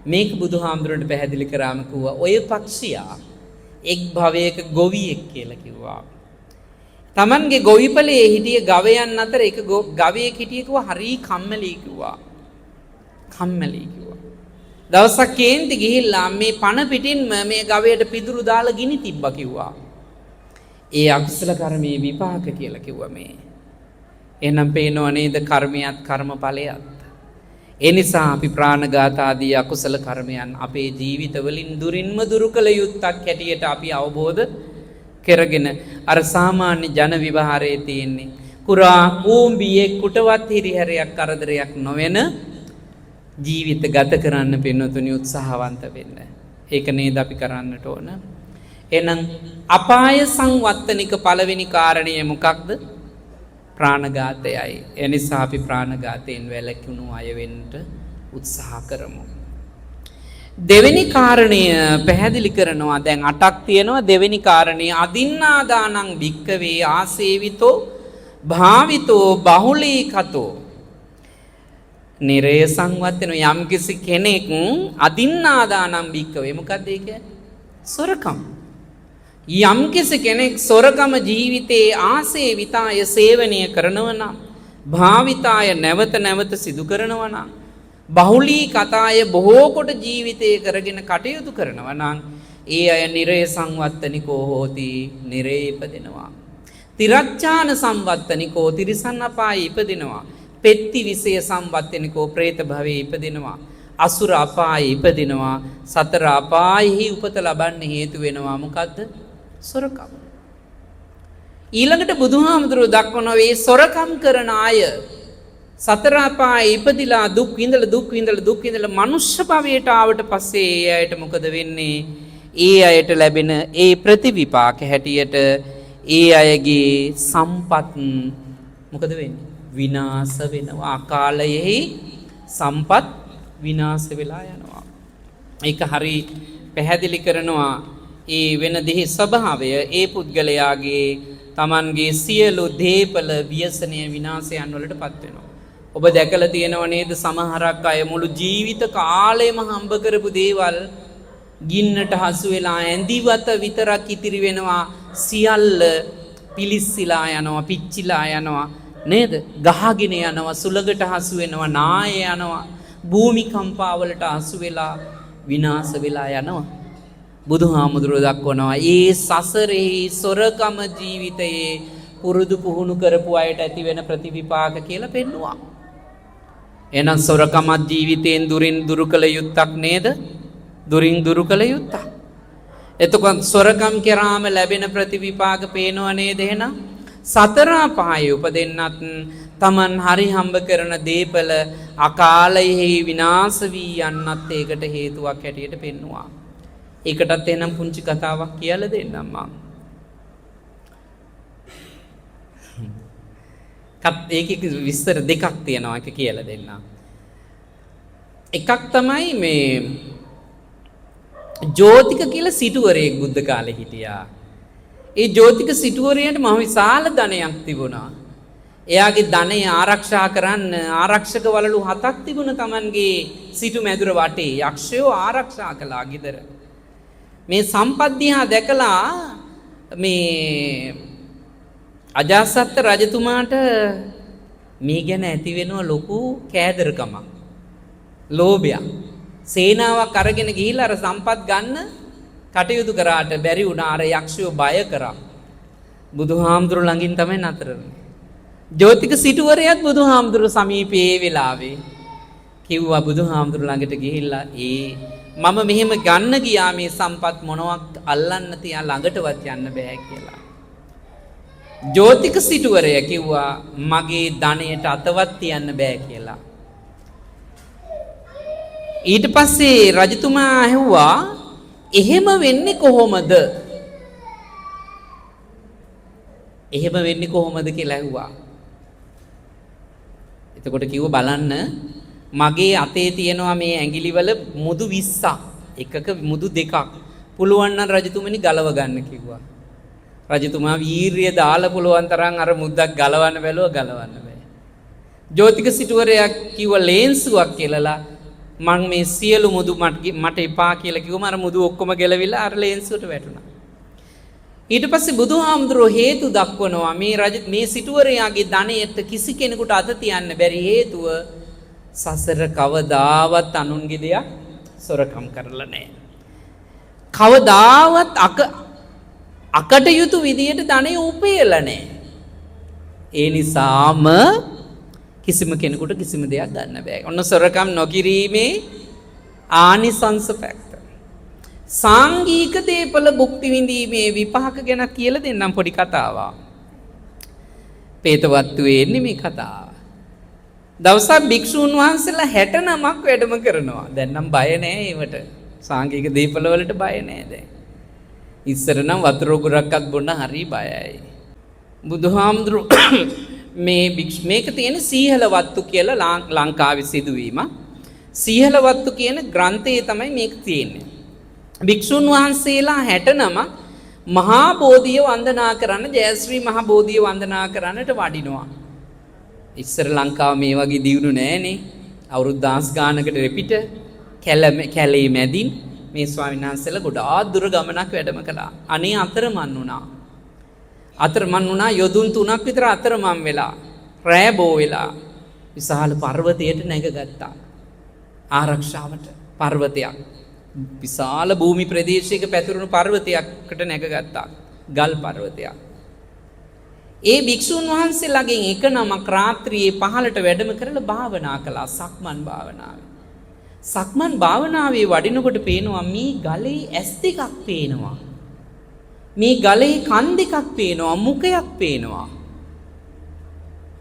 මේක බුදුහාමුදුරන්ට පැහැදිලි කරාම කිව්වා ඔය පක්ෂියා එක් භවයක ගොවියෙක් කියලා කිව්වා. Tamanගේ ගොවිපලේ හිටිය ගවයන් අතර එක ගවයෙක් හිටිය කිව්වා හරි කම්මැලි කිව්වා. කම්මැලි කිව්වා. දවසක් කේන්ති ගිහිල්ලා මේ පණ පිටින්ම මේ ගවයට පිදුරු දාලා ගිනි තිබ්බා කිව්වා. ඒ අකුසල කර්මයේ විපාක කියලා කිව්වා මේ. එහෙනම් පේනව නේද කර්මයක් කර්මඵලයක්. ඒ නිසා අපි ප්‍රාණඝාත ආදී අකුසල කර්මයන් අපේ ජීවිතවලින් දුරින්ම දුරු කළ යුත්තක් හැටියට අපි අවබෝධ කරගෙන අර සාමාන්‍ය ජන විවහාරයේ තියෙන්නේ කුරා කූඹියෙක් කුටවත් හිරිහැරයක් කරදරයක් නොවන ජීවිත ගත කරන්න පින්වතුනි උත්සාහවන්ත වෙන්න. ඒක නේද අපි කරන්නට ඕන. එහෙනම් අපාය සංවත්තනික පළවෙනි කාරණය මොකක්ද? ප්‍රාණඝාතයයි. ඒ නිසා අපි ප්‍රාණඝාතයෙන් වැළකුණු අය වෙන්න උත්සාහ කරමු. දෙවෙනි කාරණය පැහැදිලි කරනවා. දැන් 8ක් තියෙනවා. දෙවෙනි කාරණය අදින්නාදානං භික්කවේ ආසේවිතෝ භාවිතෝ බහුලීකතෝ නිරය සංවත් වෙන. යම්කිසි කෙනෙක් අදින්නාදානං භික්කවේ, මොකද්ද ඒ කියන්නේ? සොරකම්. යම්කිසි කෙනෙක් සොරකම ජීවිතේ ආසේවිතාය සේවනය කරනව නම්, භාවිතාය නැවත නැවත සිදු කරනවා නම්, බහුලී කතාය බොහෝ කොට ජීවිතේ කරගෙන කටයුතු කරනවා නම්, ඒ අය නිරය සංවත්තනිකෝ හෝති, නිරේ ඉපදෙනවා. තිරච්ඡාන සංවත්තනිකෝ, තිරිසන් අපායේ ඉපදෙනවා. පෙත්ති විෂය සංවත්තනිකෝ, പ്രേත භවයේ ඉපදෙනවා. අසුර අපායේ ඉපදෙනවා. සතර අපායෙහි උපත ලබන්න හේතු වෙනවා. මොකද්ද? සොරකම. ඊළඟට බුදුහාමුදුරුවෝ දක්වනවා මේ සොරකම් කරන අය සතර අපායේ ඉපදිලා දුක් විඳලා දුක් විඳලා දුක් විඳලා මනුෂ්‍ය භවයට ආවට පස්සේ ඒ අයට මොකද වෙන්නේ? ඒ අයට ලැබෙන ඒ ප්‍රතිවිපාක හැටියට ඒ අයගේ සම්පත් මොකද වෙන්නේ? විනාශ වෙනවා. අකාලයෙහි සම්පත් විනාශ වෙලා යනවා. ඒක හරි පැහැදිලි කරනවා ඒ වෙන දෙහි ස්වභාවය. ඒ පුද්ගලයාගේ තමන්ගේ සියලු දේපල ව්‍යසනය විනාශයන් වලට පත් වෙනවා. ඔබ දැකලා තියෙනව නේද සමහරක් අය මුළු ජීවිත කාලෙම හම්බ කරපු දේවල් ගින්නට හසු වෙලා ඇඳිවත විතරක් ඉතිරි වෙනවා. සියල්ල පිලිස්සිලා යනවා, පිච්චිලා යනවා නේද? ගහගෙන යනවා, සුළඟට හසු වෙනවා, නාය යනවා, භූමිකම්පාවලට හසු වෙලා විනාශ වෙලා යනවා. බුදුහාමුදුරුවෝ දක්වනවා ඒ සසරෙහි සොරකම ජීවිතයේ පුරුදු පුහුණු කරපු අයට ඇති වෙන ප්‍රතිවිපාක කියලා පෙන්නුවා. එහෙනම් සොරකමත් ජීවිතයෙන් දුරින් දුරු කළ යුත්තක් නේද? දුරින් දුරු කළ යුත්තක්. එතකොට සොරකම් කරාම ලැබෙන ප්‍රතිවිපාක පේනව නේද? එහෙනම් සතර අපායේ උපදින්නත් තමන් හරි හම්බ කරන දේපල අකාලයෙහි විනාශ වී යන්නත් ඒකට හේතුවක් හැටියට පෙන්නුවා. ඒකටත් එහෙනම් පුංචි කතාවක් කියලා දෙන්නම් මං. ඒකේ විස්තර දෙකක් තියෙනවා, ඒක කියලා දෙන්නම්. එකක් තමයි මේ ජෝතික කියලා සිටුවරයෙක් බුද්ධ කාලේ හිටියා. ඒ ජෝතික සිටුවරයාට මහ විශාල ධනයක් තිබුණා. එයාගේ ධනය ආරක්ෂා කරන්න ආරක්ෂක වලලු 7ක් තිබුණ තමන්ගේ සිටු මැදුර වටේ. යක්ෂයෝ ආරක්ෂා කළා ගෙදර. මේ සම්පත් දිහා දැකලා මේ අජාසත් රජතුමාට මේ ගැන ඇති වෙනව ලොකු කෑදරකමක්, ලෝභයක්. සේනාවක් අරගෙන ගිහිල්ලා අර සම්පත් ගන්න කටයුතු කරාට බැරි වුණා. අර යක්ෂයෝ බය කරා. බුදුහාමුදුරු ළඟින් තමයි නතර වුනේ. ජෝතික සිටුවරයාත් බුදුහාමුදුරු සමීපයේ ඒ වෙලාවේ කිව්වා බුදුහාමුදුරු ළඟට ගිහිල්ලා, ඒ මම මෙහෙම ගන්න ගියා මේ සම්පත් මොනවක් අල්ලන්න තියා ළඟටවත් යන්න බෑ කියලා. ජෝතික සිටුවරයා කිව්වා මගේ ධනයට අතවත් තියන්න බෑ කියලා. ඊට පස්සේ රජතුමා ඇහුවා එහෙම වෙන්නේ කොහොමද? එහෙම වෙන්නේ කොහොමද කියලා ඇහුවා. එතකොට කිව්ව බලන්න මගේ අතේ තියෙනවා මේ ඇඟිලිවල මුදු 20ක්, එකක මුදු 2ක්. පුළුවන් නම් රජතුමනි ගලව ගන්න කිව්වා. රජතුමා වීරිය දාලා පුළුවන් තරම් අර මුද්දක් ගලවන්න බැලුවා, ගලවන්න බෑ. ජෝතික සිටුවරයා කිව්ව ලේන්සුවක් කියලාලා මං මේ සියලු මුදු මට එපා කියලා කිව්වම අර මුදු ඔක්කොම ගැලවිලා අර ලේන්සුවට වැටුණා. ඊට පස්සේ බුදුහාමුදුරුවෝ හේතු දක්වනවා මේ රජ මේ සිටුවරයාගේ ධනයට කිසි කෙනෙකුට අත තියන්න බැරි හේතුව සසර කවදාවත් අනුන්ගේ දෙයක් සොරකම් කරලා නැහැ. කවදාවත් අකටයුතු විදියට ධනය උපයලා නැහැ. ඒ නිසාම කිසිම කෙනෙකුට කිසිම දෙයක් ගන්න බෑ. ඔන්න සොරකම් නොකිරීමේ ආනිසංස පැත්ත. සාංගික දේපල භුක්ති විඳීමේ විපාක ගැන කියලා දෙන්නම් පොඩි කතාවක්. පේතවත්තුවේ එන්නේ මේ කතාව. දවසක් භික්ෂූන් වහන්සේලා 69ක් වැඩම කරනවා. දැන් නම් බය නෑ ඒවට. සාංගික දීපල වලට බය නෑ දැන්. ඉස්සර නම් වතුර උගුරක්වත් බොන්න හරි බයයි. බුදුහාමුදුරු මේ මේක තියෙන සීහල වත්තු කියලා ලංකාවේ සිදුවීම. සීහලවත්තු කියන ග්‍රන්ථයේ තමයි මේක තියෙන්නේ. භික්ෂුන් වහන්සේලා 69 මහා බෝධිය වන්දනා කරන්න, ජයශ්‍රී මහා බෝධිය වන්දනා කරන්නට වඩිනවා. ඉස්සර ලංකාව මේ වගේ දියුණු නෑනේ. අවුරුදු 10 ගානකට රෙපිට කැලේ මැදින් මේ ස්වාමීන් වහන්සේලා ගොඩාක් දුර ගමනක් වැඩම කළා. අනේ අතරමං වුණා. අතරමං වුණා යොදුන් 3ක් විතර අතරමං වෙලා, රෑ බෝ වෙලා විශාල පර්වතයට නැගගත්තා. ආරක්ෂාවට පර්වතයක්. විශාල භූමි ප්‍රදේශයක පැතුරුණු පර්වතයකට නැගගත්තා. ගල් පර්වතයක්. ඒ භික්ෂුන් වහන්සේලාගෙන් එක නමක් රාත්‍රියේ පහළට වැඩම කරලා භාවනා කළා, සක්මන් භාවනාවේ. සක්මන් භාවනාවේ වඩිනකොට පේනවා මේ ගලේ ඇස් දෙකක් පේනවා. මේ ගලේ කන් දෙකක් පේනවා, මුඛයක් පේනවා.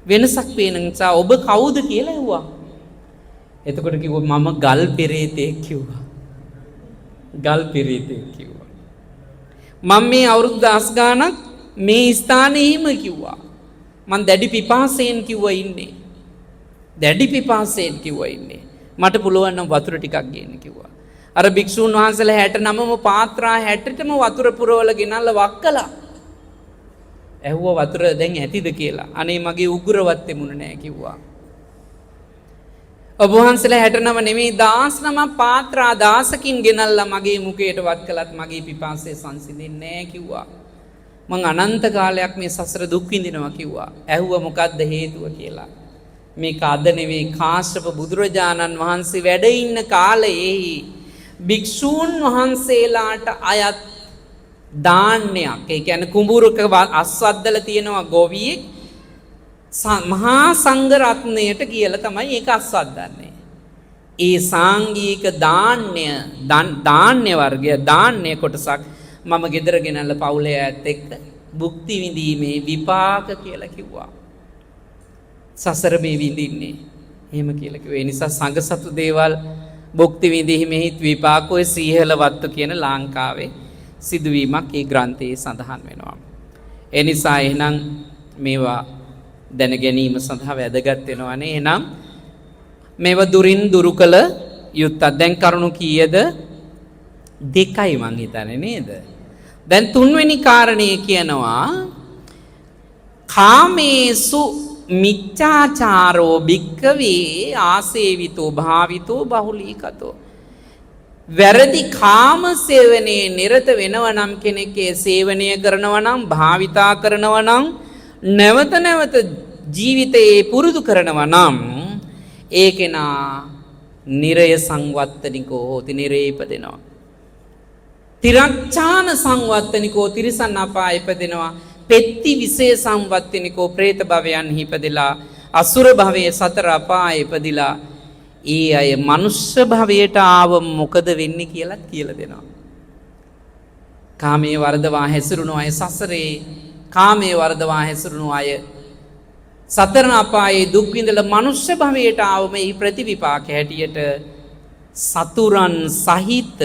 වෙනසක් පේන නිසා ඔබ කවුද කියලා ඇහුවා. එතකොට කිව්වා මම ගල් පෙරේතෙක් කිව්වා. ගල් පෙරේතෙක් කිව්වා. මම මේ අවුරුදු 10 ගාණක් මේ ස්ථානයේම කිව්වා. මං දැඩි පිපාසයෙන් කිව්වා ඉන්නේ. දැඩි පිපාසයෙන් කිව්වා ඉන්නේ. මට පුළුවන් නම් වතුර ටිකක් ගේන්න කිව්වා. අර භික්ෂූන් වහන්සේලා 69ම පාත්‍රා 60ටම වතුර පුරවල ගෙනල්ලා වක් කළා. ඇහුවා වතුර දැන් ඇතිද කියලා. අනේ මගේ උගුරවත් තෙමුණ නෑ කිව්වා. ඔබ වහන්සේලා 69 නෙමෙයි 19 පාත්‍රා 10කින් ගෙනල්ලා මගේ මුඛයට වත් කළත් මගේ පිපාසය සංසිඳෙන්නේ නෑ කිව්වා. මං අනන්ත කාලයක් මේ සසර දුක් විඳිනවා කිව්වා. ඇහුවා මොකද්ද හේතුව කියලා. මේක අද නෙවෙයි, කාශ්‍යප බුදුරජාණන් වහන්සේ වැඩ ඉන්න කාලයේහි භික්ෂූන් වහන්සේලාට අයත් ධාන්‍යයක්, ඒ කියන්නේ කුඹුරක අස්වද්දලා තියෙනවා ගොවියෙක්, මහා සංඝ රත්නයට කියලා තමයි ඒක අස්වද්දන්නේ. ඒ සාංගික ධාන්‍ය, ධාන්‍ය වර්ගය, ධාන්‍ය කොටසක් මම ගෙදර ගෙනල්ලා පවුලේ අයත් එක්ක භුක්ති විඳීමේ විපාක කියලා කිව්වා. සසර මේ විඳින්නේ එහෙම කියලා කිව්වා. ඒ නිසා සංඝ සතු දේවල් භුක්ති විඳීමෙහිත් විපාක ඔය සීහල වත්තු කියන ලංකාවේ සිදුවීමක් ඒ ග්‍රන්ථයේ සඳහන් වෙනවා. ඒ නිසා එහෙනම් මේවා දැන ගැනීම සඳහා වැදගත් වෙනවානේ. එහෙනම් මේවා දුරින් දුරු කළ යුත්තක්. දැන් කරුණු කීයද? දෙකයි මං හිතන්නේ නේද? දැන් තුන්වෙනි කාරණය කියනවා කාමේසු මිච්ඡාචාරෝ භික්ඛවේ ආසේවිතෝ භාවිතෝ බහුලීකතෝ. වැරදි කාම සේවනයේ නිරත වෙනව නම්, කෙනෙක් ඒ සේවනය කරනව නම්, භාවිතා කරනව නම්, නැවත නැවත ජීවිතයේ පුරුදු කරනව නම්, ඒ කෙනා නිරය සංවත්තනිකෝ හෝති, නිරේ ඉපදෙනවා. තිරච්ඡාන සංවත්තනිකෝ, තිරිසන් අපායේ ඉපදෙනවා. පෙත්ති විශේෂ සංවත්තනිකෝ, പ്രേත භවයන්හි ඉපදෙලා, අසුර භවයේ සතර අපායේ ඉපදිලා, ඒ අය මනුෂ්‍ය භවයට ආව මොකද වෙන්නේ කියලාත් කියලා දෙනවා. කාමයේ වර්ධවා හැසිරුණු අය සසරේ කාමයේ වර්ධවා හැසිරුණු අය සතර අපායේ දුක් විඳලා මනුෂ්‍ය භවයට ආවම ඒ ප්‍රතිවිපාක හැටියට සතුරන් සහිත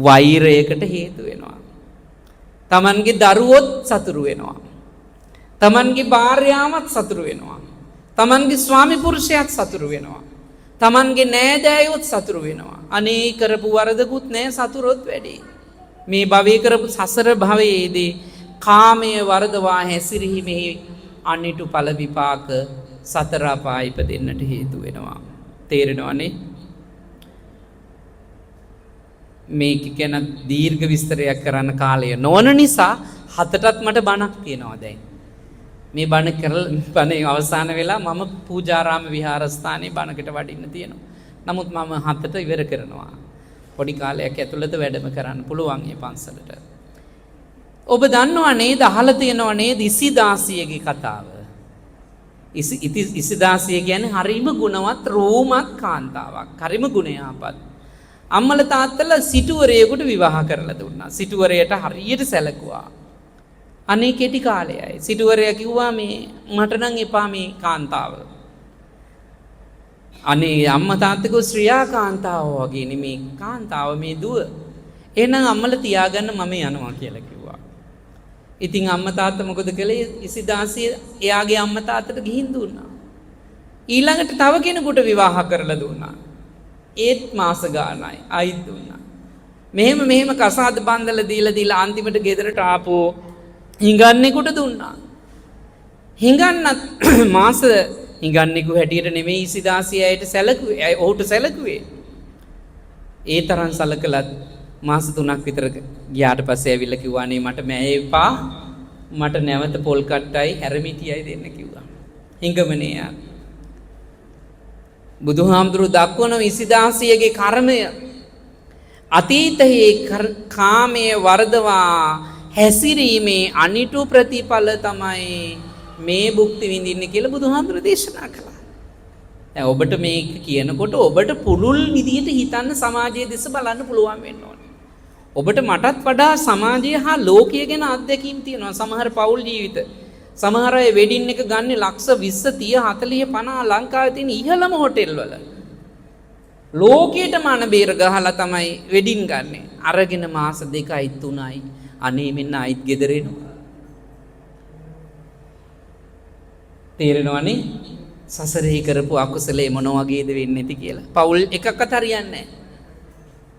වෛරයකට හේතු වෙනවා. තමන්ගේ දරුවොත් සතුරු වෙනවා. තමන්ගේ භාර්යාවත් සතුරු වෙනවා. තමන්ගේ ස්වාමි පුරුෂයාත් සතුරු වෙනවා. තමන්ගේ නෑදෑයොත් සතුරු වෙනවා. අනේ කරපු වරදකුත් නෑ, සතුරොත් වැඩි. මේ භවයේ කරපු සසර භවයේදී කාමය වරදවා හැසිරීමෙහි අනිටු ඵල විපාක සතර අපාය ඉපදෙන්නට හේතු වෙනවා. තේරෙනවනේ? මේක ගැන දීර්ඝ විස්තරයක් කරන්න කාලය නොවන නිසා හතටත් මට බණක් තියෙනවා දැන්. මේ බණ කරලා බණ අවසාන වෙලා මම පූජාරාම විහාරස්ථානයේ බණකට වඩින්න තියෙනවා. නමුත් මම හතට ඉවර කරනවා. පොඩි කාලයක් ඇතුළත වැඩම කරන්න පුළුවන් මේ පන්සලට. ඔබ දන්නවා නේද, අහලා තියෙනව නේද ඉසිදාසියගේ කතාව? ඉසිදාසිය කියන්නේ හරිම ගුණවත් රූමත් කාන්තාවක්. හරිම ගුණයාපත්. අම්මලා තාත්තලා සිටුවරයෙකුට විවාහ කරලා දුන්නා. සිටුවරයට හරියට සැලකුවා. අනේ කෙටි කාලයයි. සිටුවරයා කිව්වා මේ මට නම් එපා මේ කාන්තාව. අනේ අම්මා තාත්තා කිව්වා ශ්‍රියා කාන්තාව වගේ නෙමේ කාන්තාව මේ දුව. එහෙනම් අම්මලා තියාගන්න මම යනවා කියලා කිව්වා. ඉතින් අම්මා තාත්තා මොකද කළේ? ඉසිදාසිය එයාගේ අම්මා තාත්තට ගිහින් දුන්නා. ඊළඟට තව කෙනෙකුට විවාහ කරලා දුන්නා. ඒත් මාස ගානයි ආයිත් දුන්නා. මෙහෙම මෙහෙම කසාද බන්දලා දීලා දීලා අන්තිමට ගෙදරට ආපු හිඟන්නෙකුට දුන්නා. හිඟන්නත් මාස හිඟන්නෙකු හැටියට නෙමෙයි ඉසිදාසිය ඇයට සැලකුවේ. ඔහුට සැලකුවේ. ඒ තරම් සලකලත් මාස 3ක් විතර ගියාට පස්සේ ඇවිල්ලා කිව්වා අනේ මට මෑ එපා, මට නැවත පොල් කට්ටයි හැරමිටියයි දෙන්න කිව්වා. හිඟමනේ යා. බුදුහාමුදුරුවෝ දක්වන ඉසිදාසියගේ කර්මය අතීතයේ කාමයේ වර්ධවා හැසිරීමේ අනිටු ප්‍රතිඵල තමයි මේ භුක්ති විඳින්නේ කියලා බුදුහාමුදුරුවෝ දේශනා කළා. දැන් ඔබට මේක කියනකොට ඔබට පුළුල් විදියට හිතන්න සමාජයේ දෙස බලන්න පුළුවන් වෙන්න ඕනේ. ඔබට මටත් වඩා සමාජය හා ලෝකය ගැන අත්දැකීම් තියෙනවා. සමහර පවුල් ජීවිත, සමහර අය වෙඩින් එක ගන්න ලක්ෂ 20 30 40 50 ලංකාවේ තියෙන ඉහළම හොටෙල් වල. ලෝකයටම අන බේර ගහලා තමයි වෙඩින් ගන්නෙ. අරගෙන මාස 2යි 3යි අනේ මෙන්න ආයිත් ගෙදර එනවා. තේරෙනවනේ සසරේ කරපු අකුසලේ මොන වගේද වෙන්නේ නැති කියලා. පවුල් එකක්වත් හරියන්නේ නැහැ.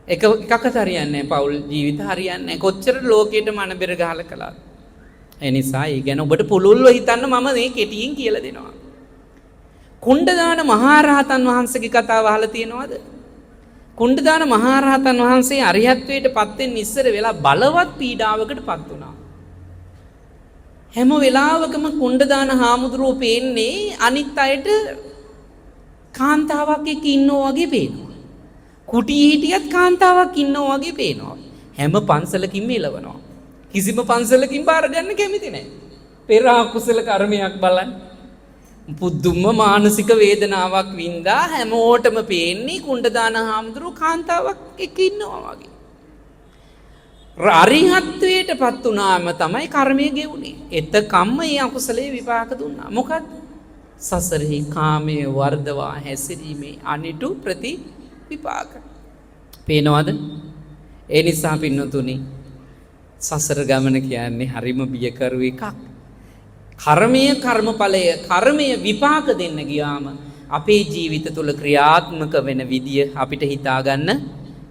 එකක්වත් හරියන්නේ නැහැ. පවුල් ජීවිත හරියන්නේ නැහැ. කොච්චර ලෝකයටම අන බෙර ගහලා කළාද. ඒ නිසා ඒ ගැන ඔබට පුළුල්ව හිතන්න මම මේ කෙටියෙන් කියලා දෙනවා. කුණ්ඩදාන මහරහතන් වහන්සේගේ කතාව අහලා තියෙනවද? කුණ්ඩදාන මහරහතන් වහන්සේ අරිහත්ත්වයට පත් වෙන්න ඉස්සර වෙලා බලවත් පීඩාවකට පත් වුණා. හැම වෙලාවකම කුණ්ඩදාන හාමුදුරුවෝ පේන්නේ අනිත් අයට කාන්තාවක් එක්ක ඉන්නවා වගේ පේනවා. කුටියේ හිටියත් කාන්තාවක් ඉන්නවා වගේ පේනවා. හැම පන්සලකින්ම එලවනවා. කිසිම පන්සලකින් බාර ගන්න කැමති නෑ. පෙර අකුසල කර්මයක් බලන්න. පුදුම මානසික වේදනාවක් වින්දා හැමෝටම පේන්නේ කුණ්ඩදාන හාමුදුරුවෝ කාන්තාවක් එක්ක ඉන්නවා වගේ. අරිහත්ත්වයට පත් වුණාම තමයි කර්මය ගෙවුනේ. එතකම්ම මේ අකුසලයේ විපාක දුන්නා. මොකද්ද? සසරෙහි කාමයේ වර්ධවා හැසිරීමේ අනිටු ප්‍රතිවිපාක. පේනවද? ඒ නිසා පින්නතුනි සසර ගමන කියන්නේ හරිම බියකරු එකක්. කර්මය කර්මඵලය කර්මය විපාක දෙන්න ගියාම අපේ ජීවිත තුළ ක්‍රියාත්මක වෙන විදිය අපිට හිතාගන්න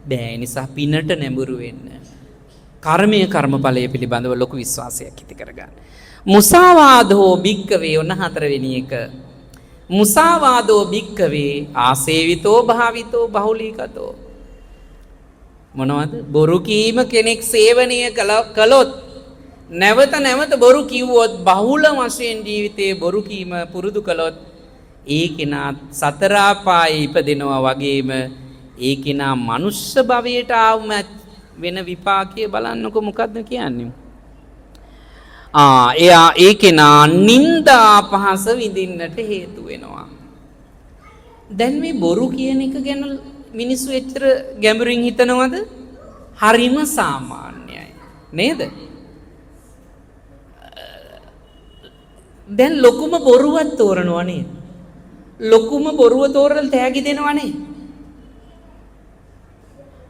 බෑ. ඒ නිසා පිනට නැඹුරු වෙන්න. කර්මය කර්මඵලය පිළිබඳව ලොකු විශ්වාසයක් ඇති කරගන්න. මුසාවාදෝ භික්කවේ ඔන්න හතරවෙනි එක. මුසාවාදෝ භික්කවේ ආසේවිතෝ භාවිතෝ බහුලීකතෝ. මොනවද? බොරු කීම කෙනෙක් සේවනය කළොත් නැවත නැවත බොරු කිව්වොත් බහුල වශයෙන් ජීවිතේ බොරු කීම පුරුදු කළොත් ඒ කෙනා සතර අපායේ ඉපදෙනවා වගේම ඒ කෙනා මනුෂ්‍ය භවයට ආවම වෙන විපාකය බලන්නකො මොකද්ද කියන්නේ? එයා ඒ කෙනා නිന്ദා අපහාස විඳින්නට හේතු වෙනවා. දැන් මේ බොරු කියන එක ගැන මිනිස්සු එච්චර ගැඹුරින් හිතනවද? හරිම සාමාන්‍යයි නේද? දැන් ලොකුම බොරුවක් තෝරනවා නේද? ලොකුම බොරුව තෝරලා තෑගි දෙනවා නේ.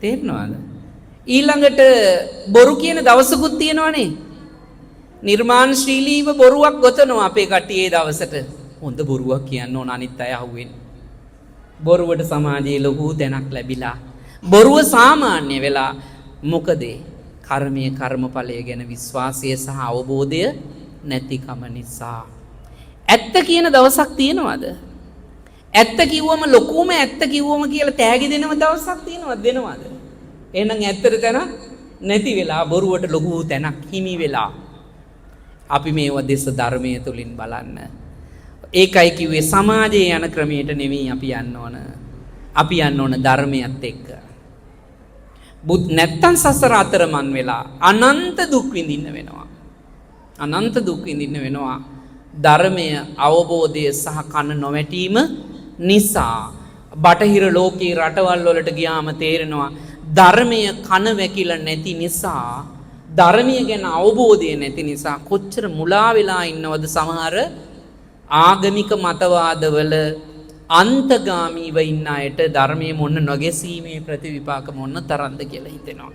තේරෙනවද? ඊළඟට බොරු කියන දවසකුත් තියෙනවනේ. නිර්මාණශීලීව බොරුවක් ගොතනවා අපේ කට්ටිය ඒ දවසට. හොඳ බොරුවක් කියන්න ඕන අනිත් අය අහුවෙන්න. බොරුවට සමාජයේ ලොකු තැනක් ලැබිලා බොරුව සාමාන්‍ය වෙලා. මොකද කර්මය කර්මඵලය ගැන විශ්වාසය සහ අවබෝධය නැතිකම නිසා. ඇත්ත කියන දවසක් තියෙනවද? ඇත්ත කිව්වම ලොකුම ඇත්ත කිව්වම කියලා තෑගි දෙනව දවසක් තියෙනවද? දෙනවද? එහෙනම් ඇත්තට තැනක් නැති වෙලා බොරුවට ලොකු තැනක් හිමි වෙලා. අපි මේව දෙස ධර්මයේ තුලින් බලන්න. ඒකයි කිව්වේ සමාජයේ යන ක්‍රමයට නෙමෙයි අපි යන්න ඕන. අපි යන්න ඕන ධර්මයත් එක්ක. බුත් නැත්තම් සසර අතරමං වෙලා අනන්ත දුක් විඳින්න වෙනවා. අනන්ත දුක් විඳින්න වෙනවා. ධර්මය අවබෝධය සහ කන නොවැටීම නිසා බටහිර ලෝකේ රටවල් වලට ගියාම තේරෙනවා ධර්මය කන වැකිලා නැති නිසා, ධර්මය ගැන අවබෝධය නැති නිසා කොච්චර මුලා වෙලා ඉන්නවද. සමහර ආගමික මතවාදවල අන්තගාමීව ඉන්න අයට ධර්මයේ මොන නොගැසීමේ ප්‍රතිවිපාක මොන තරම්ද කියලා හිතෙනවා.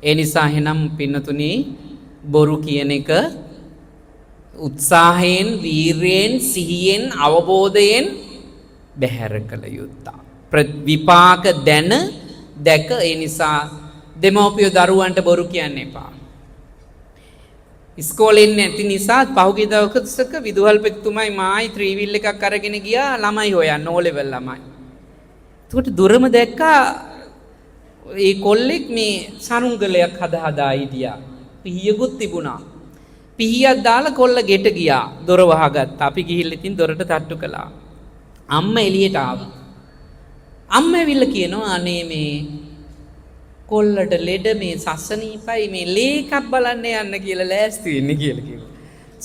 ඒ නිසා එහෙනම් පින්නතුනි බොරු කියන එක උත්සාහයෙන්, වීරියෙන්, සිහියෙන්, අවබෝධයෙන් බැහැර කළ යුත්තක්. විපාක දැන දැක. ඒ නිසා දෙමව්පියෝ දරුවන්ට බොරු කියන්න එපා. ඉස්කෝලේ ඉන්නේ නැති නිසා පහුගිය දවසක විදුහල්පතිතුමයි මායි ත්‍රිවිල් එකක් අරගෙන ගියා ළමයි හොයන්න, ඕ ලෙවල් ළමයි. එතකොට දුරම දැක්කා ඒ කොල්ලෙක් මේ සරුංගලයක් හද හදා හිටියා. පිහියකුත් තිබුණා. පිහියක් දාලා කොල්ල ගෙට ගියා. දොර වහගත්තා. අපි ගිහිල්ලා ඉතින් දොරට තට්ටු කළා. අම්මා එළියට ආවා. අම්මා ඇවිල්ලා කියනවා, අනේ මේ කොල්ලට ලෙඩ මේ සසනීපයි, මේ ලේ එකක් බලන්න යන්න කියලා ලෑස්ති වෙන්නේ කියලා කිව්වා.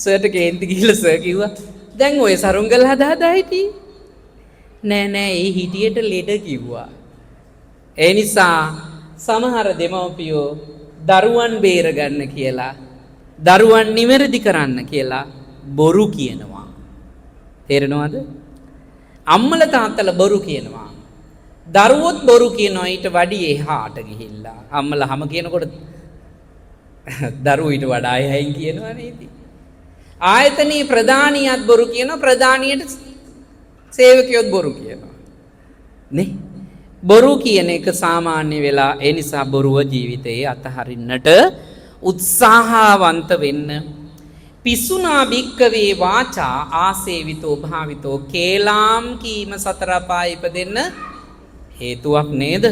සර්ට කේන්ති ගිහිල්ලා සර් කිව්වා, දැන් ඔය සරුංගල හදා හදා හිටියේ. නෑ නෑ, ඒ හිටියට ලෙඩ කිව්වා. ඒ නිසා සමහර දෙමව්පියෝ දරුවන් බේරගන්න කියලා, දරුවන් නිවැරදි කරන්න කියලා බොරු කියනවා. තේරෙනවද? අම්මල තාත්තලා බොරු කියනවා. දරුවොත් බොරු කියනවා ඊට වඩිය එහාට ගිහිල්ලා. අම්මලා හැම කියනකොට දරුවෝ ඊට වඩා එහායින් කියනවා නේද? ආයතනයේ ප්‍රධානියත් බොරු කියනවා, ප්‍රධානියට සේවකයොත් බොරු කියනවා. නේ? බොරු කියන එක සාමාන්‍ය වෙලා. ඒ නිසා බොරුව ජීවිතයේ අතහරින්නට උත්සාහවන්ත වෙන්න. පිසුනා භික්කවේ වාචා ආසේවිතෝ භාවිතෝ. කේලාම් කීම සතර අපාය ඉපදෙන්න හේතුවක් නේද?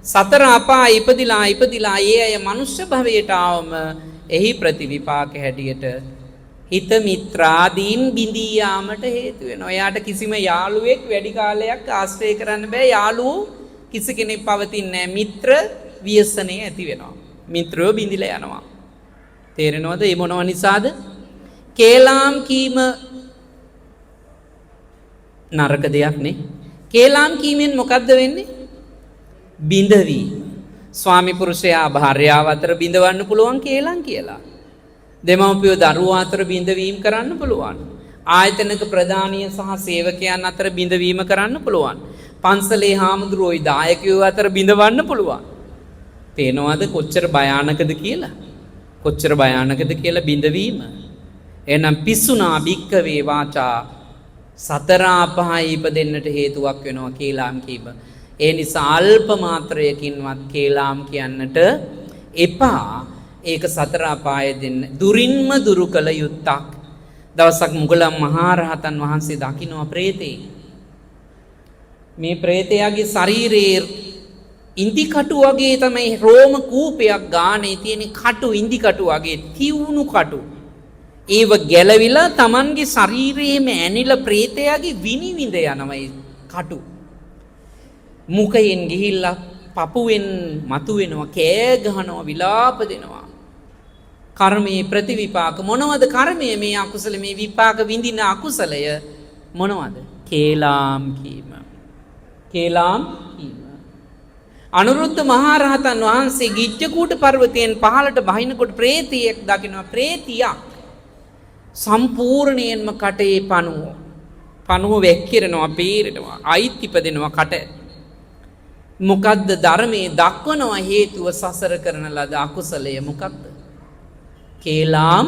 සතර අපාය ඉපදිලා ඉපදිලා ඒ අය මනුෂ්‍ය භවයට ආවම එහි ප්‍රතිවිපාක හැටියට හිත මිත්‍රාදීන් බිඳී යාමට හේතු වෙනවා. එයාට කිසිම යාළුවෙක් වැඩි කාලයක් ආශ්‍රය කරන්න බෑ. යාළුවෝ කිසි කෙනෙක් පවතින්නේ නෑ. මිත්‍ර ව්‍යසනය ඇති වෙනවා. මිත්‍රයෝ බිඳිලා යනවා. තේරෙනවද? ඒ මොනව නිසාද? කේලාම් කීම නරක දෙයක් නේ. කේලාම් කීමෙන් මොකද්ද වෙන්නේ? බිඳවීම. ස්වාමි පුරුෂයා භාර්යාව අතර බිඳවන්න පුළුවන් කේලම් කියලා. දෙමව්පියෝ දරුවෝ අතර බිඳවීම කරන්න පුළුවන්. ආයතනක ප්‍රධානිය සහ සේවකයන් අතර බිඳවීම කරන්න පුළුවන්. පන්සලේ හාමුදුරුවෝයි දායකයෝ අතර බිඳවන්න පුළුවන්. පේනවද කොච්චර භයානකද කියලා? කොච්චර භයානකද කියලා බිඳවීම. එහෙනම් පිස්සුනා භික්කවේ වාචා සතර අපායේ ඉපදෙන්නට හේතුවක් වෙනවා කේලාම් කීම. ඒ නිසා අල්ප මාත්‍රයකින්වත් කේලාම් කියන්නට එපා. ඒක සතර අපාය දෙන්න දුරින්ම දුරු කළ යුත්තක්. දවසක් මුගලන් මහරහතන් වහන්සේ දකින්නවා ප්‍රේතේ. මේ ප්‍රේතයාගේ ශරීරයේ ඉන්දි කටු වගේ තමයි රෝම කූපයක් ගානේ තියෙන කටු, ඉන්දි කටු වගේ තියුණු කටු. ඒව ගැලවිලා Tamanගේ ශරීරයේම ඇනිලා ප්‍රේතයාගේ විනිවිද යනවා ඒ කටු. මුඛයෙන් ගිහිල්ලා පපුවෙන් මතුවෙනවා, කෑ ගහනවා, විලාප දෙනවා. කර්මයේ ප්‍රතිවිපාක මොනවද? කර්මයේ මේ අකුසල, මේ විපාක විඳින අකුසලය මොනවද? කේලාම් කීම. කේලාම් කීම. අනුරුද්ධ මහරහතන් වහන්සේ ගිජ්ජකූට පර්වතයෙන් පහළට බහිනකොට ප්‍රේතියෙක් දකිනවා. ප්‍රේතියක් සම්පූර්ණයෙන්ම කටේ පණුව පණුව වැක්කිරෙනවා, පීරෙනවා, අයිත් ඉපදෙනවා කට. මොකද්ද ධර්මයේ දක්වනවා හේතුව සසර කරන ලද අකුසලය මොකද්ද? කේලාම්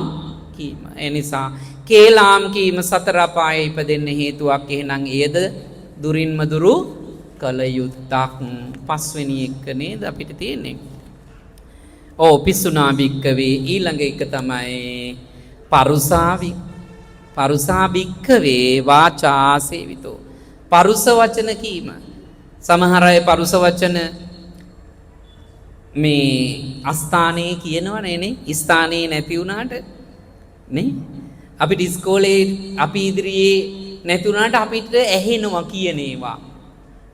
කීම. ඒ නිසා කේලාම් කීම සතර අපායේ ඉපදෙන්න හේතුවක්. එහෙනම් එයද දුරින්ම දුරු කළ යුත්තක්. පස්වෙනි එක නේද අපිට තියෙන්නේ? ඔව්, පිස්සුනා භික්කවේ ඊළඟ එක තමයි පරුසාවි. පරුසා භික්කවේ වාචා සේවිතෝ. පරුස වචන කීම. සමහර අය පරුස වචන මේ අස්ථානයේ කියනවනේ නේ, ස්ථානයේ නැති වුණාට නේ, අපිට ඉස්කෝලේ අපි ඉදිරියේ නැති වුණාට අපිට ඇහෙනවා කියන ඒවා.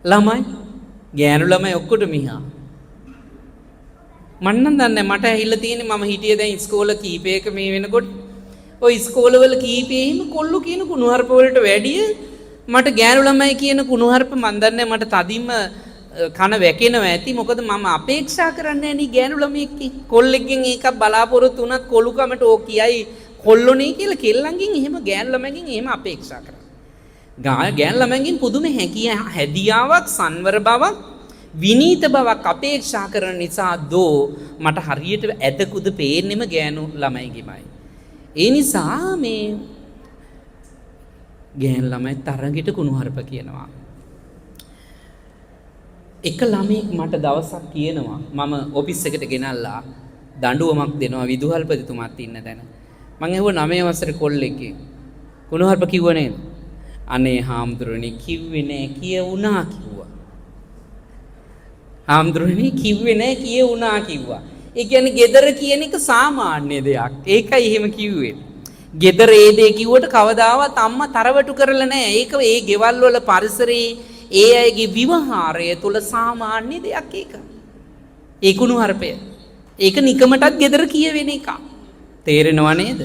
ළමයි, ගෑනු ළමයි ඔක්කොටම මිහා. මන් නම් දන්නේ මට ඇහිලා තියෙන්නේ, මම හිටියේ දැන් ඉස්කෝල කීපයක මේ වෙනකොට ඔය ඉස්කෝලවල කීපෙහිම කොල්ලෝ කියන කුණුහරුප වලට වැඩිය මට ගෑනු ළමයි කියන කුණුහරුප මන් දන්නේ මට තදින්ම කන වැකෙනවා ඇති. මොකද මම අපේක්ෂා කරන්නේ නැහැ නේ ගෑනු ළමයෙක්ගෙන්. කොල්ලෙක්ගෙන් ඒකක් බලාපොරොත්තු වුණත් කොළුකමට ඕ කියයි කොල්ලොනේ කියලා කෙල්ලන්ගෙන් එහෙම ගෑනු ළමයිගෙන් එහෙම අපේක්ෂා කරන්නේ. ගෑනු ළමයින්ගෙන් පුදුම හැදියාවක්, සංවර බවක්, විනීත බවක් අපේක්ෂා කරන නිසා දෝ මට හරියට ඇදකුද පේන්නෙම ගෑනු ළමයිගෙමයි. ඒ නිසා මේ ගෑන් ළමයි තරගෙට කුණුහරුප කියනවා. එක ළමයෙක් මට දවසක් කියනවා, මම ඔෆිස් එකට ගෙනල්ලා දඬුවමක් දෙනවා විදුහල්පතිතුමාත් ඉන්න තැන. මං ඇහුවා 9 වසරේ කොල්ලෙක්ගෙන්, කුණුහරුප කිව්ව නේද? අනේ හාමුදුරනේ කිව්වේ නෑ, කියවුණා කිව්වා. හාමුදුරනේ කිව්වේ නෑ, කියවුණා කිව්වා. ඒ කියන්නේ ගෙදර කියන එක සාමාන්‍ය දෙයක්. ඒකයි එහෙම කිව්වේ. ගෙදර ඒ දේ කිව්වට කවදාවත් අම්මා තරවටු කරලා නෑ. ඒක ඒ ගෙවල් වල පරිසරයේ ඒ අයගේ විවහාරය තුළ සාමාන්‍ය දෙයක් ඒක. ඒ කුණුහරුපය. ඒක නිකමටත් ගෙදර කියවෙන එකක්. තේරෙනව නේද?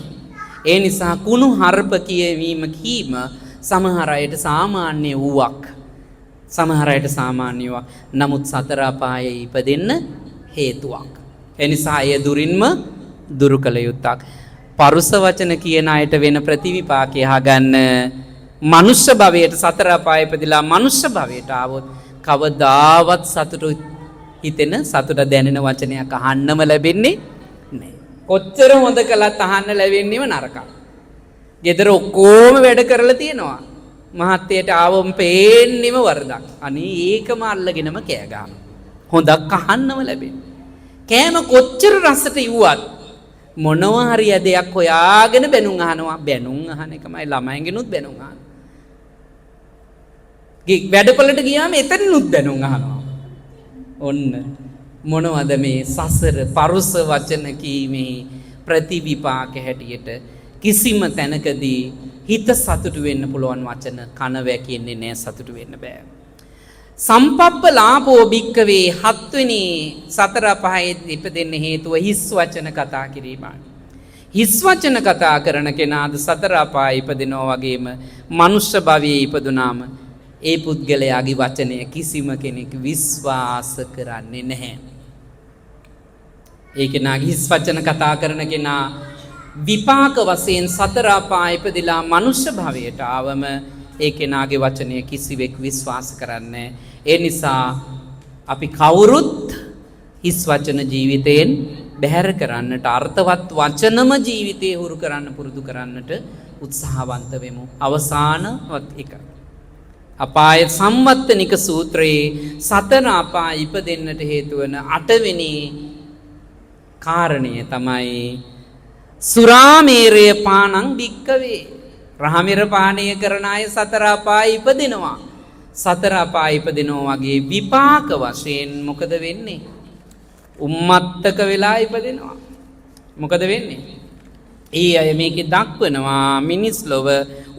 ඒ නිසා කුණුහරුප කියවීම කීම සමහර අයට සාමාන්‍ය වූවක්. සමහර අයට සාමාන්‍ය වූවක්. නමුත් සතර අපායේ ඉපදෙන්න හේතුවක්. ඒ නිසා එය දුරින්ම දුරු කළ යුත්තක්. පරුස වචන කියන අයට වෙන ප්‍රතිවිපාකය අහගන්න. මනුෂ්‍ය භවයට සතර අපායේ ඉපදිලා මනුෂ්‍ය භවයට ආවොත් කවදාවත් සතුටු හිතෙන සතුට දැනෙන වචනයක් අහන්නම ලැබෙන්නේ නෑ. කොච්චර හොඳ කළත් අහන්න ලැබෙන්නේම නරකක්. ගෙදර ඔක්කොම වැඩ කරලා තියෙනවා. මහත්තයට ආවම පේන්නෙම වරදක්. අනේ ඒකම අල්ලගෙනම කෑ ගහනවා. හොඳක් අහන්නම ලැබෙන්නේ. කෑම කොච්චර රසට ඉව්වත් මොනවා හරි ඇදයක් හොයාගෙන බැනුම් අහනවා. බැනුම් අහන එකමයි ළමයින්ගෙනුත් බැනුම් අහනවා. වැඩපොළට ගියාම එතනිනුත් බැනුම් අහනවා. ඔන්න මොනවද මේ සසර පරුස වචන කීමේ ප්‍රතිවිපාක හැටියට කිසිම තැනකදී හිත සතුටු වෙන්න පුළුවන් වචන කන වැකින්නේ නෑ, සතුටු වෙන්න බෑ. සම්පප්පලාපෝ භික්කවේ හත්වෙනි සතර පහේ ඉපදෙන්න හේතුව හිස් වචන කතා කිරීමයි. හිස් වචන කතා කරන කෙනාද සතර අපායේ ඉපදෙනවා වගේම මනුෂ්‍ය භවයේ ඉපදුනාම ඒ පුද්ගලයාගේ වචනය කිසිම කෙනෙක් විශ්වාස කරන්නේ නැහැ. ඒ කෙනාගේ හිස් වචන කතා කරන කෙනා විපාක වශයෙන් සතර අපායේ ඉපදිලා මනුෂ්‍ය භවයට ආවම ඒ කෙනාගේ වචනය කිසිවෙක් විශ්වාස කරන්නේ නැහැ. ඒ නිසා අපි කවුරුත් හිස් වචන ජීවිතයෙන් බැහැර කරන්නට, අර්ථවත් වචනම ජීවිතේ හුරු කරන්න පුරුදු කරන්නට උත්සාහවන්ත වෙමු. අවසානවත් එක. අපාය සම්වත්තනික සූත්‍රයේ සතර අපාය ඉපදෙන්නට හේතු වන අටවෙනි කාරණය තමයි සුරාමේරය පානං භික්කවේ. රහමිර පානය කරන අය සතර අපාය ඉපදෙනවා. සතර අපාය ඉපදෙනවා වගේ විපාක වශයෙන් මොකද වෙන්නේ? උම්මත්තක වෙලා ඉපදෙනවා. මොකද වෙන්නේ? ඒ අය මේකේ දක්වනවා මිනිස් ලොව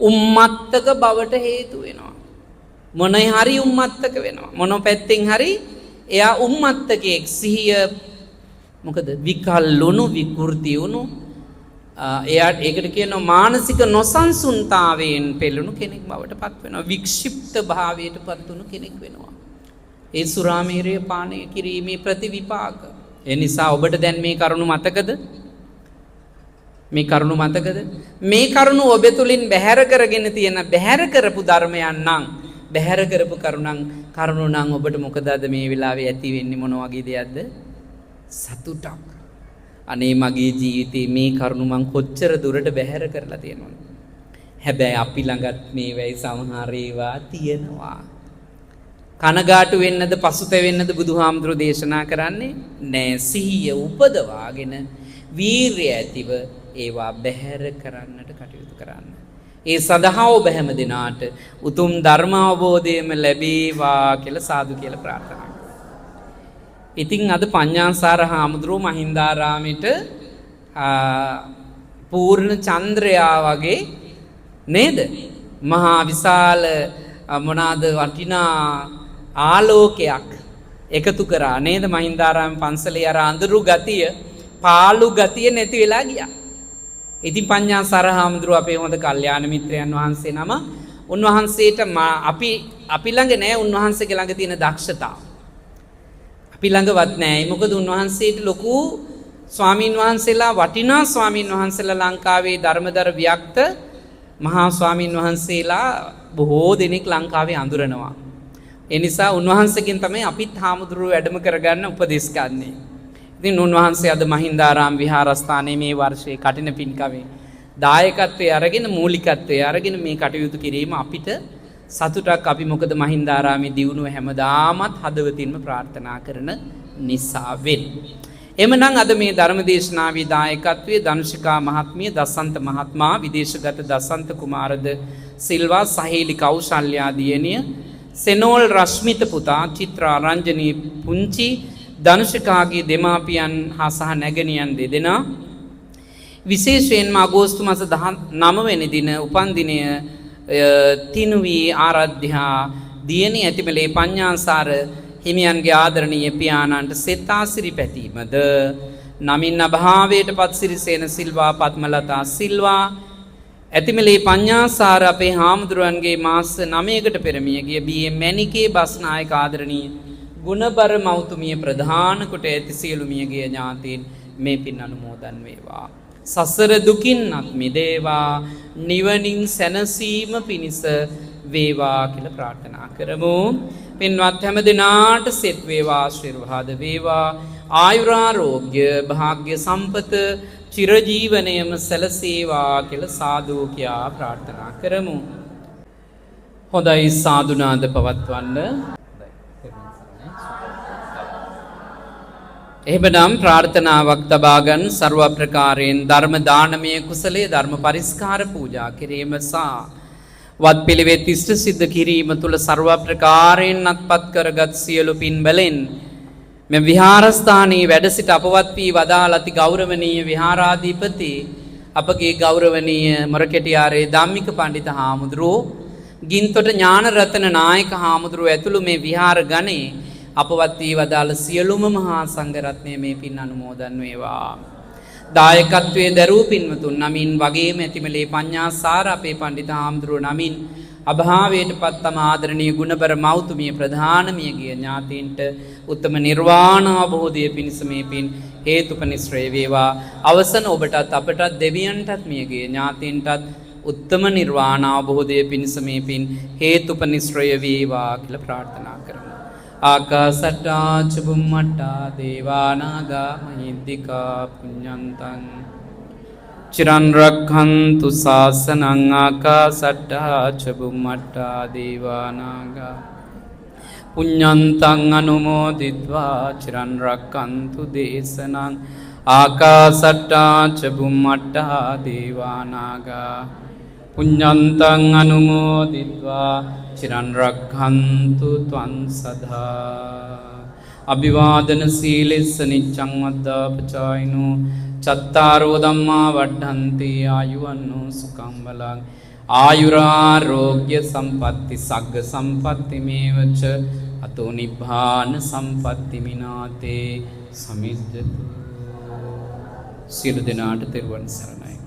උම්මත්තක බවට හේතු වෙනවා. මොන හරි උම්මත්තක වෙනවා. මොන පැත්තෙන් හරි එයා උම්මත්තකයෙක්. සිහිය මොකද විකල්ලුණු විකෘති වුණු එයාට ඒකට කියනවා මානසික නොසන්සුන්තාවයෙන් පෙළුණු කෙනෙක් බවට පත් වෙනවා. වික්ෂිප්ත භාවයට පත් වුණු කෙනෙක් වෙනවා. ඒ සුරාමේරය පානය කිරීමේ ප්‍රතිවිපාක. ඒ නිසා ඔබට දැන් මේ කරුණු මතකද? මේ කරුණු මතකද? මේ කරුණු ඔබ තුලින් බැහැර කරගෙන තියෙන බැහැර කරපු ධර්මයන් නම්, බැහැර කරපු කරුණු නම් ඔබට මොකද අද මේ වෙලාවේ ඇති වෙන්නේ මොන වගේ දෙයක්ද? සතුටක්. අනේ මගේ ජීවිතේ මේ කරුණු මං කොච්චර දුරට බැහැර කරලා තියෙනවද? හැබැයි අපි ළඟත් මේ වෙයි සමහර ඒවා තියෙනවා. කනගාටු වෙන්නද පසුතැවෙන්නද බුදුහාමුදුරුවෝ දේශනා කරන්නේ නෑ. සිහිය උපදවාගෙන වීරිය ඇතිව ඒවා බැහැර කරන්නට කටයුතු කරන්න. ඒ සඳහා ඔබ හැම දිනාට උතුම් ධර්ම අවබෝධයම ලැබේවා කියලා සාදු කියලා ප්‍රාර්ථනා කරනවා. ඉතින් අද පඤ්ඤාසාර හාමුදුරුවෝ මහින්දාරාමෙට පූර්ණ චන්ද්‍රයා වගේ නේද? මහා විශාල මොනාද වටිනා ආලෝකයක් එකතු කරා නේද? මහින්දාරාම පන්සලේ අර අඳුරු ගතිය, පාළු ගතිය නැති වෙලා ගියා. ඉතින් පඤ්ඤාසාර හාමුදුරුවෝ අපේ හොඳ කල්යාණ මිත්‍රයන් වහන්සේ නම. උන්වහන්සේට අපි අපි ළඟ නෑ උන්වහන්සේගේ ළඟ තියෙන දක්ෂතාව. අපි ළඟවත් නෑ. මොකද උන්වහන්සේට ලොකු ස්වාමීන් වහන්සේලා, වටිනා ස්වාමීන් වහන්සේලා ලංකාවේ ධර්මදර ව්‍යක්ත මහා ස්වාමීන් වහන්සේලා බොහෝ දෙනෙක් ලංකාවේ අඳුරනවා. ඒ නිසා උන්වහන්සේගෙන් තමයි අපිත් හාමුදුරුවෝ වැඩම කරගන්න උපදෙස් ගන්නෙ. ඉතින් උන්වහන්සේ අද මහින්දාරාම විහාරස්ථානයේ මේ වර්ෂයේ කටින පින්කමේ දායකත්වයේ අරගෙන මූලිකත්වයේ අරගෙන මේ කටයුතු කිරීම අපිට සතුටක්. අපි මොකද මහින්දාරාමේ දියුණුව හැමදාමත් හදවතින්ම ප්‍රාර්ථනා කරන නිසා වෙන්. එමනම් අද මේ ධර්ම දේශනාවේ දායකත්වයේ ධනුෂිකා මහත්මිය, දසන්ත මහත්මයා, විදේශගත දසන්ත කුමාරද සිල්වා, සහේලි කෞශල්‍යා දියණිය, සෙනෝල් රශ්මිත පුතා, චිත්‍රා රංජනී පුංචි, ධනුෂිකාගේ දෙමාපියන් හා සහ නැගණියන් දෙදෙනා, විශේෂයෙන්ම අගෝස්තු මාස 19 වෙනි දින උපන්දිනය තිනුවී ආරාධ්‍යා දියණිය ඇතිමලේ පඤ්ඤාසාර හිමියන්ගේ ආදරණීය පියාණන්ට සෙත් ආසිරි පැතීමද, නමින් අභාවයට පත් සිරිසේන සිල්වා, පත්මලතා සිල්වා, ඇතිමලේ පඤ්ඤාසාර අපේ හාමුදුරුවන්ගේ මාස 9කට පෙර මිය ගිය බී.එම්. මැණිකේ බස්නායක ආදරණීය ගුණබර මෞතුමිය ප්‍රධාන කොට ඇති සියලු මියගිය ඥාතීන් මේ පින් අනුමෝදන් වේවා. සසර දුකින් අත් මිදේවා, නිවනින් සැනසීම පිණිස වේවා කියලා ප්‍රාර්ථනා කරමු. පින්වත් හැම දිනාට සෙත් වේවා, ආශිර්වාද වේවා, ආයුරාරෝග්‍ය භාග්‍ය සම්පත චිරජීවනයම සැලසේවා කියලා සාදු කියා ප්‍රාර්ථනා කරමු. හොඳයි, සාදුනාද පවත්වන්න. එහෙමනම් ප්‍රාර්ථනාවක් තබා ගන්න. සර්ව ප්‍රකාරයෙන් ධර්ම දානමය කුසලයේ ධර්ම පරිස්කාර පූජා කිරීම සහ වත් පිළිවෙත් ඉෂ්ට සිද්ධ කිරීම තුළ සර්ව ප්‍රකාරයෙන් අත්පත් කරගත් සියලු පින් බලෙන් මෙම විහාරස්ථානයේ වැඩ සිට අපවත් වී වදාළ අති ගෞරවනීය විහාරාධිපති අපගේ ගෞරවනීය මොරකෙටියාරේ ධම්මික පණ්ඩිත හාමුදුරුවෝ, ගින්තොට ඥානරතන නායක හාමුදුරුවෝ ඇතුළු මේ විහාර ගණේ අපවත් වී වදාළ සියලුම මහා සංඝරත්නය මේ පින් අනුමෝදන් වේවා. දායකත්වයේ දරූ පින්වතුන් නමින් වගේම ඇතිමලේ පඤ්ඤාසාර අපේ පණ්ඩිත හාමුදුරුවෝ නමින් අභාවයට පත් තම ආදරණීය ගුණබර මෞතුමිය ප්‍රධාන මියගිය ඥාතීන්ට උත්තම නිර්වාණ අවබෝධය පිණිස මේ පින් හේතුපනිශ්‍රය වේවා. අවසන ඔබටත් අපටත් දෙවියන්ටත් මියගිය ඥාතීන්ටත් උත්තම නිර්වාණ අවබෝධය පිණිස මේ පින් හේතුපනිශ්‍රය වේවා කියලා ප්‍රාර්ථනා කරමු. ආකාසට්ටා ච බුම්මට්ටා දේවා නාග මහිද්దికා පුඤ්ඤන්තං චිරන් රක්ඛන්තු ශාසනං. ආකාසට්ටා ච බුම්මට්ටා දේවා නාග පුඤ්ඤන්තං අනුමෝදිත්වා චිරන් රක්ඛන්තු දේශනං. ආකාසට්ටා ච බුම්මට්ටා දේවා නාග පුඤ්ඤන්තං අනුමෝදිත්වා චිරන් රක්ඛන්තු ත්වං සදා. අභිවාදන සීලෙස්ස නිච්ඡං වද්දාපචායිනෝ චත්තාරෝ ධම්මා වඩ්ඩಂತಿ ආයුවන්නෝ සුඛං බලං. ආයුරාරෝග්‍ය සම්පatti සග්ග සම්පatti මේවච අතෝ නිබ්බාන සම්පatti මිනාතේ සමිජ්ජතු. සියලු දෙනාට තෙරුවන් සරණයි.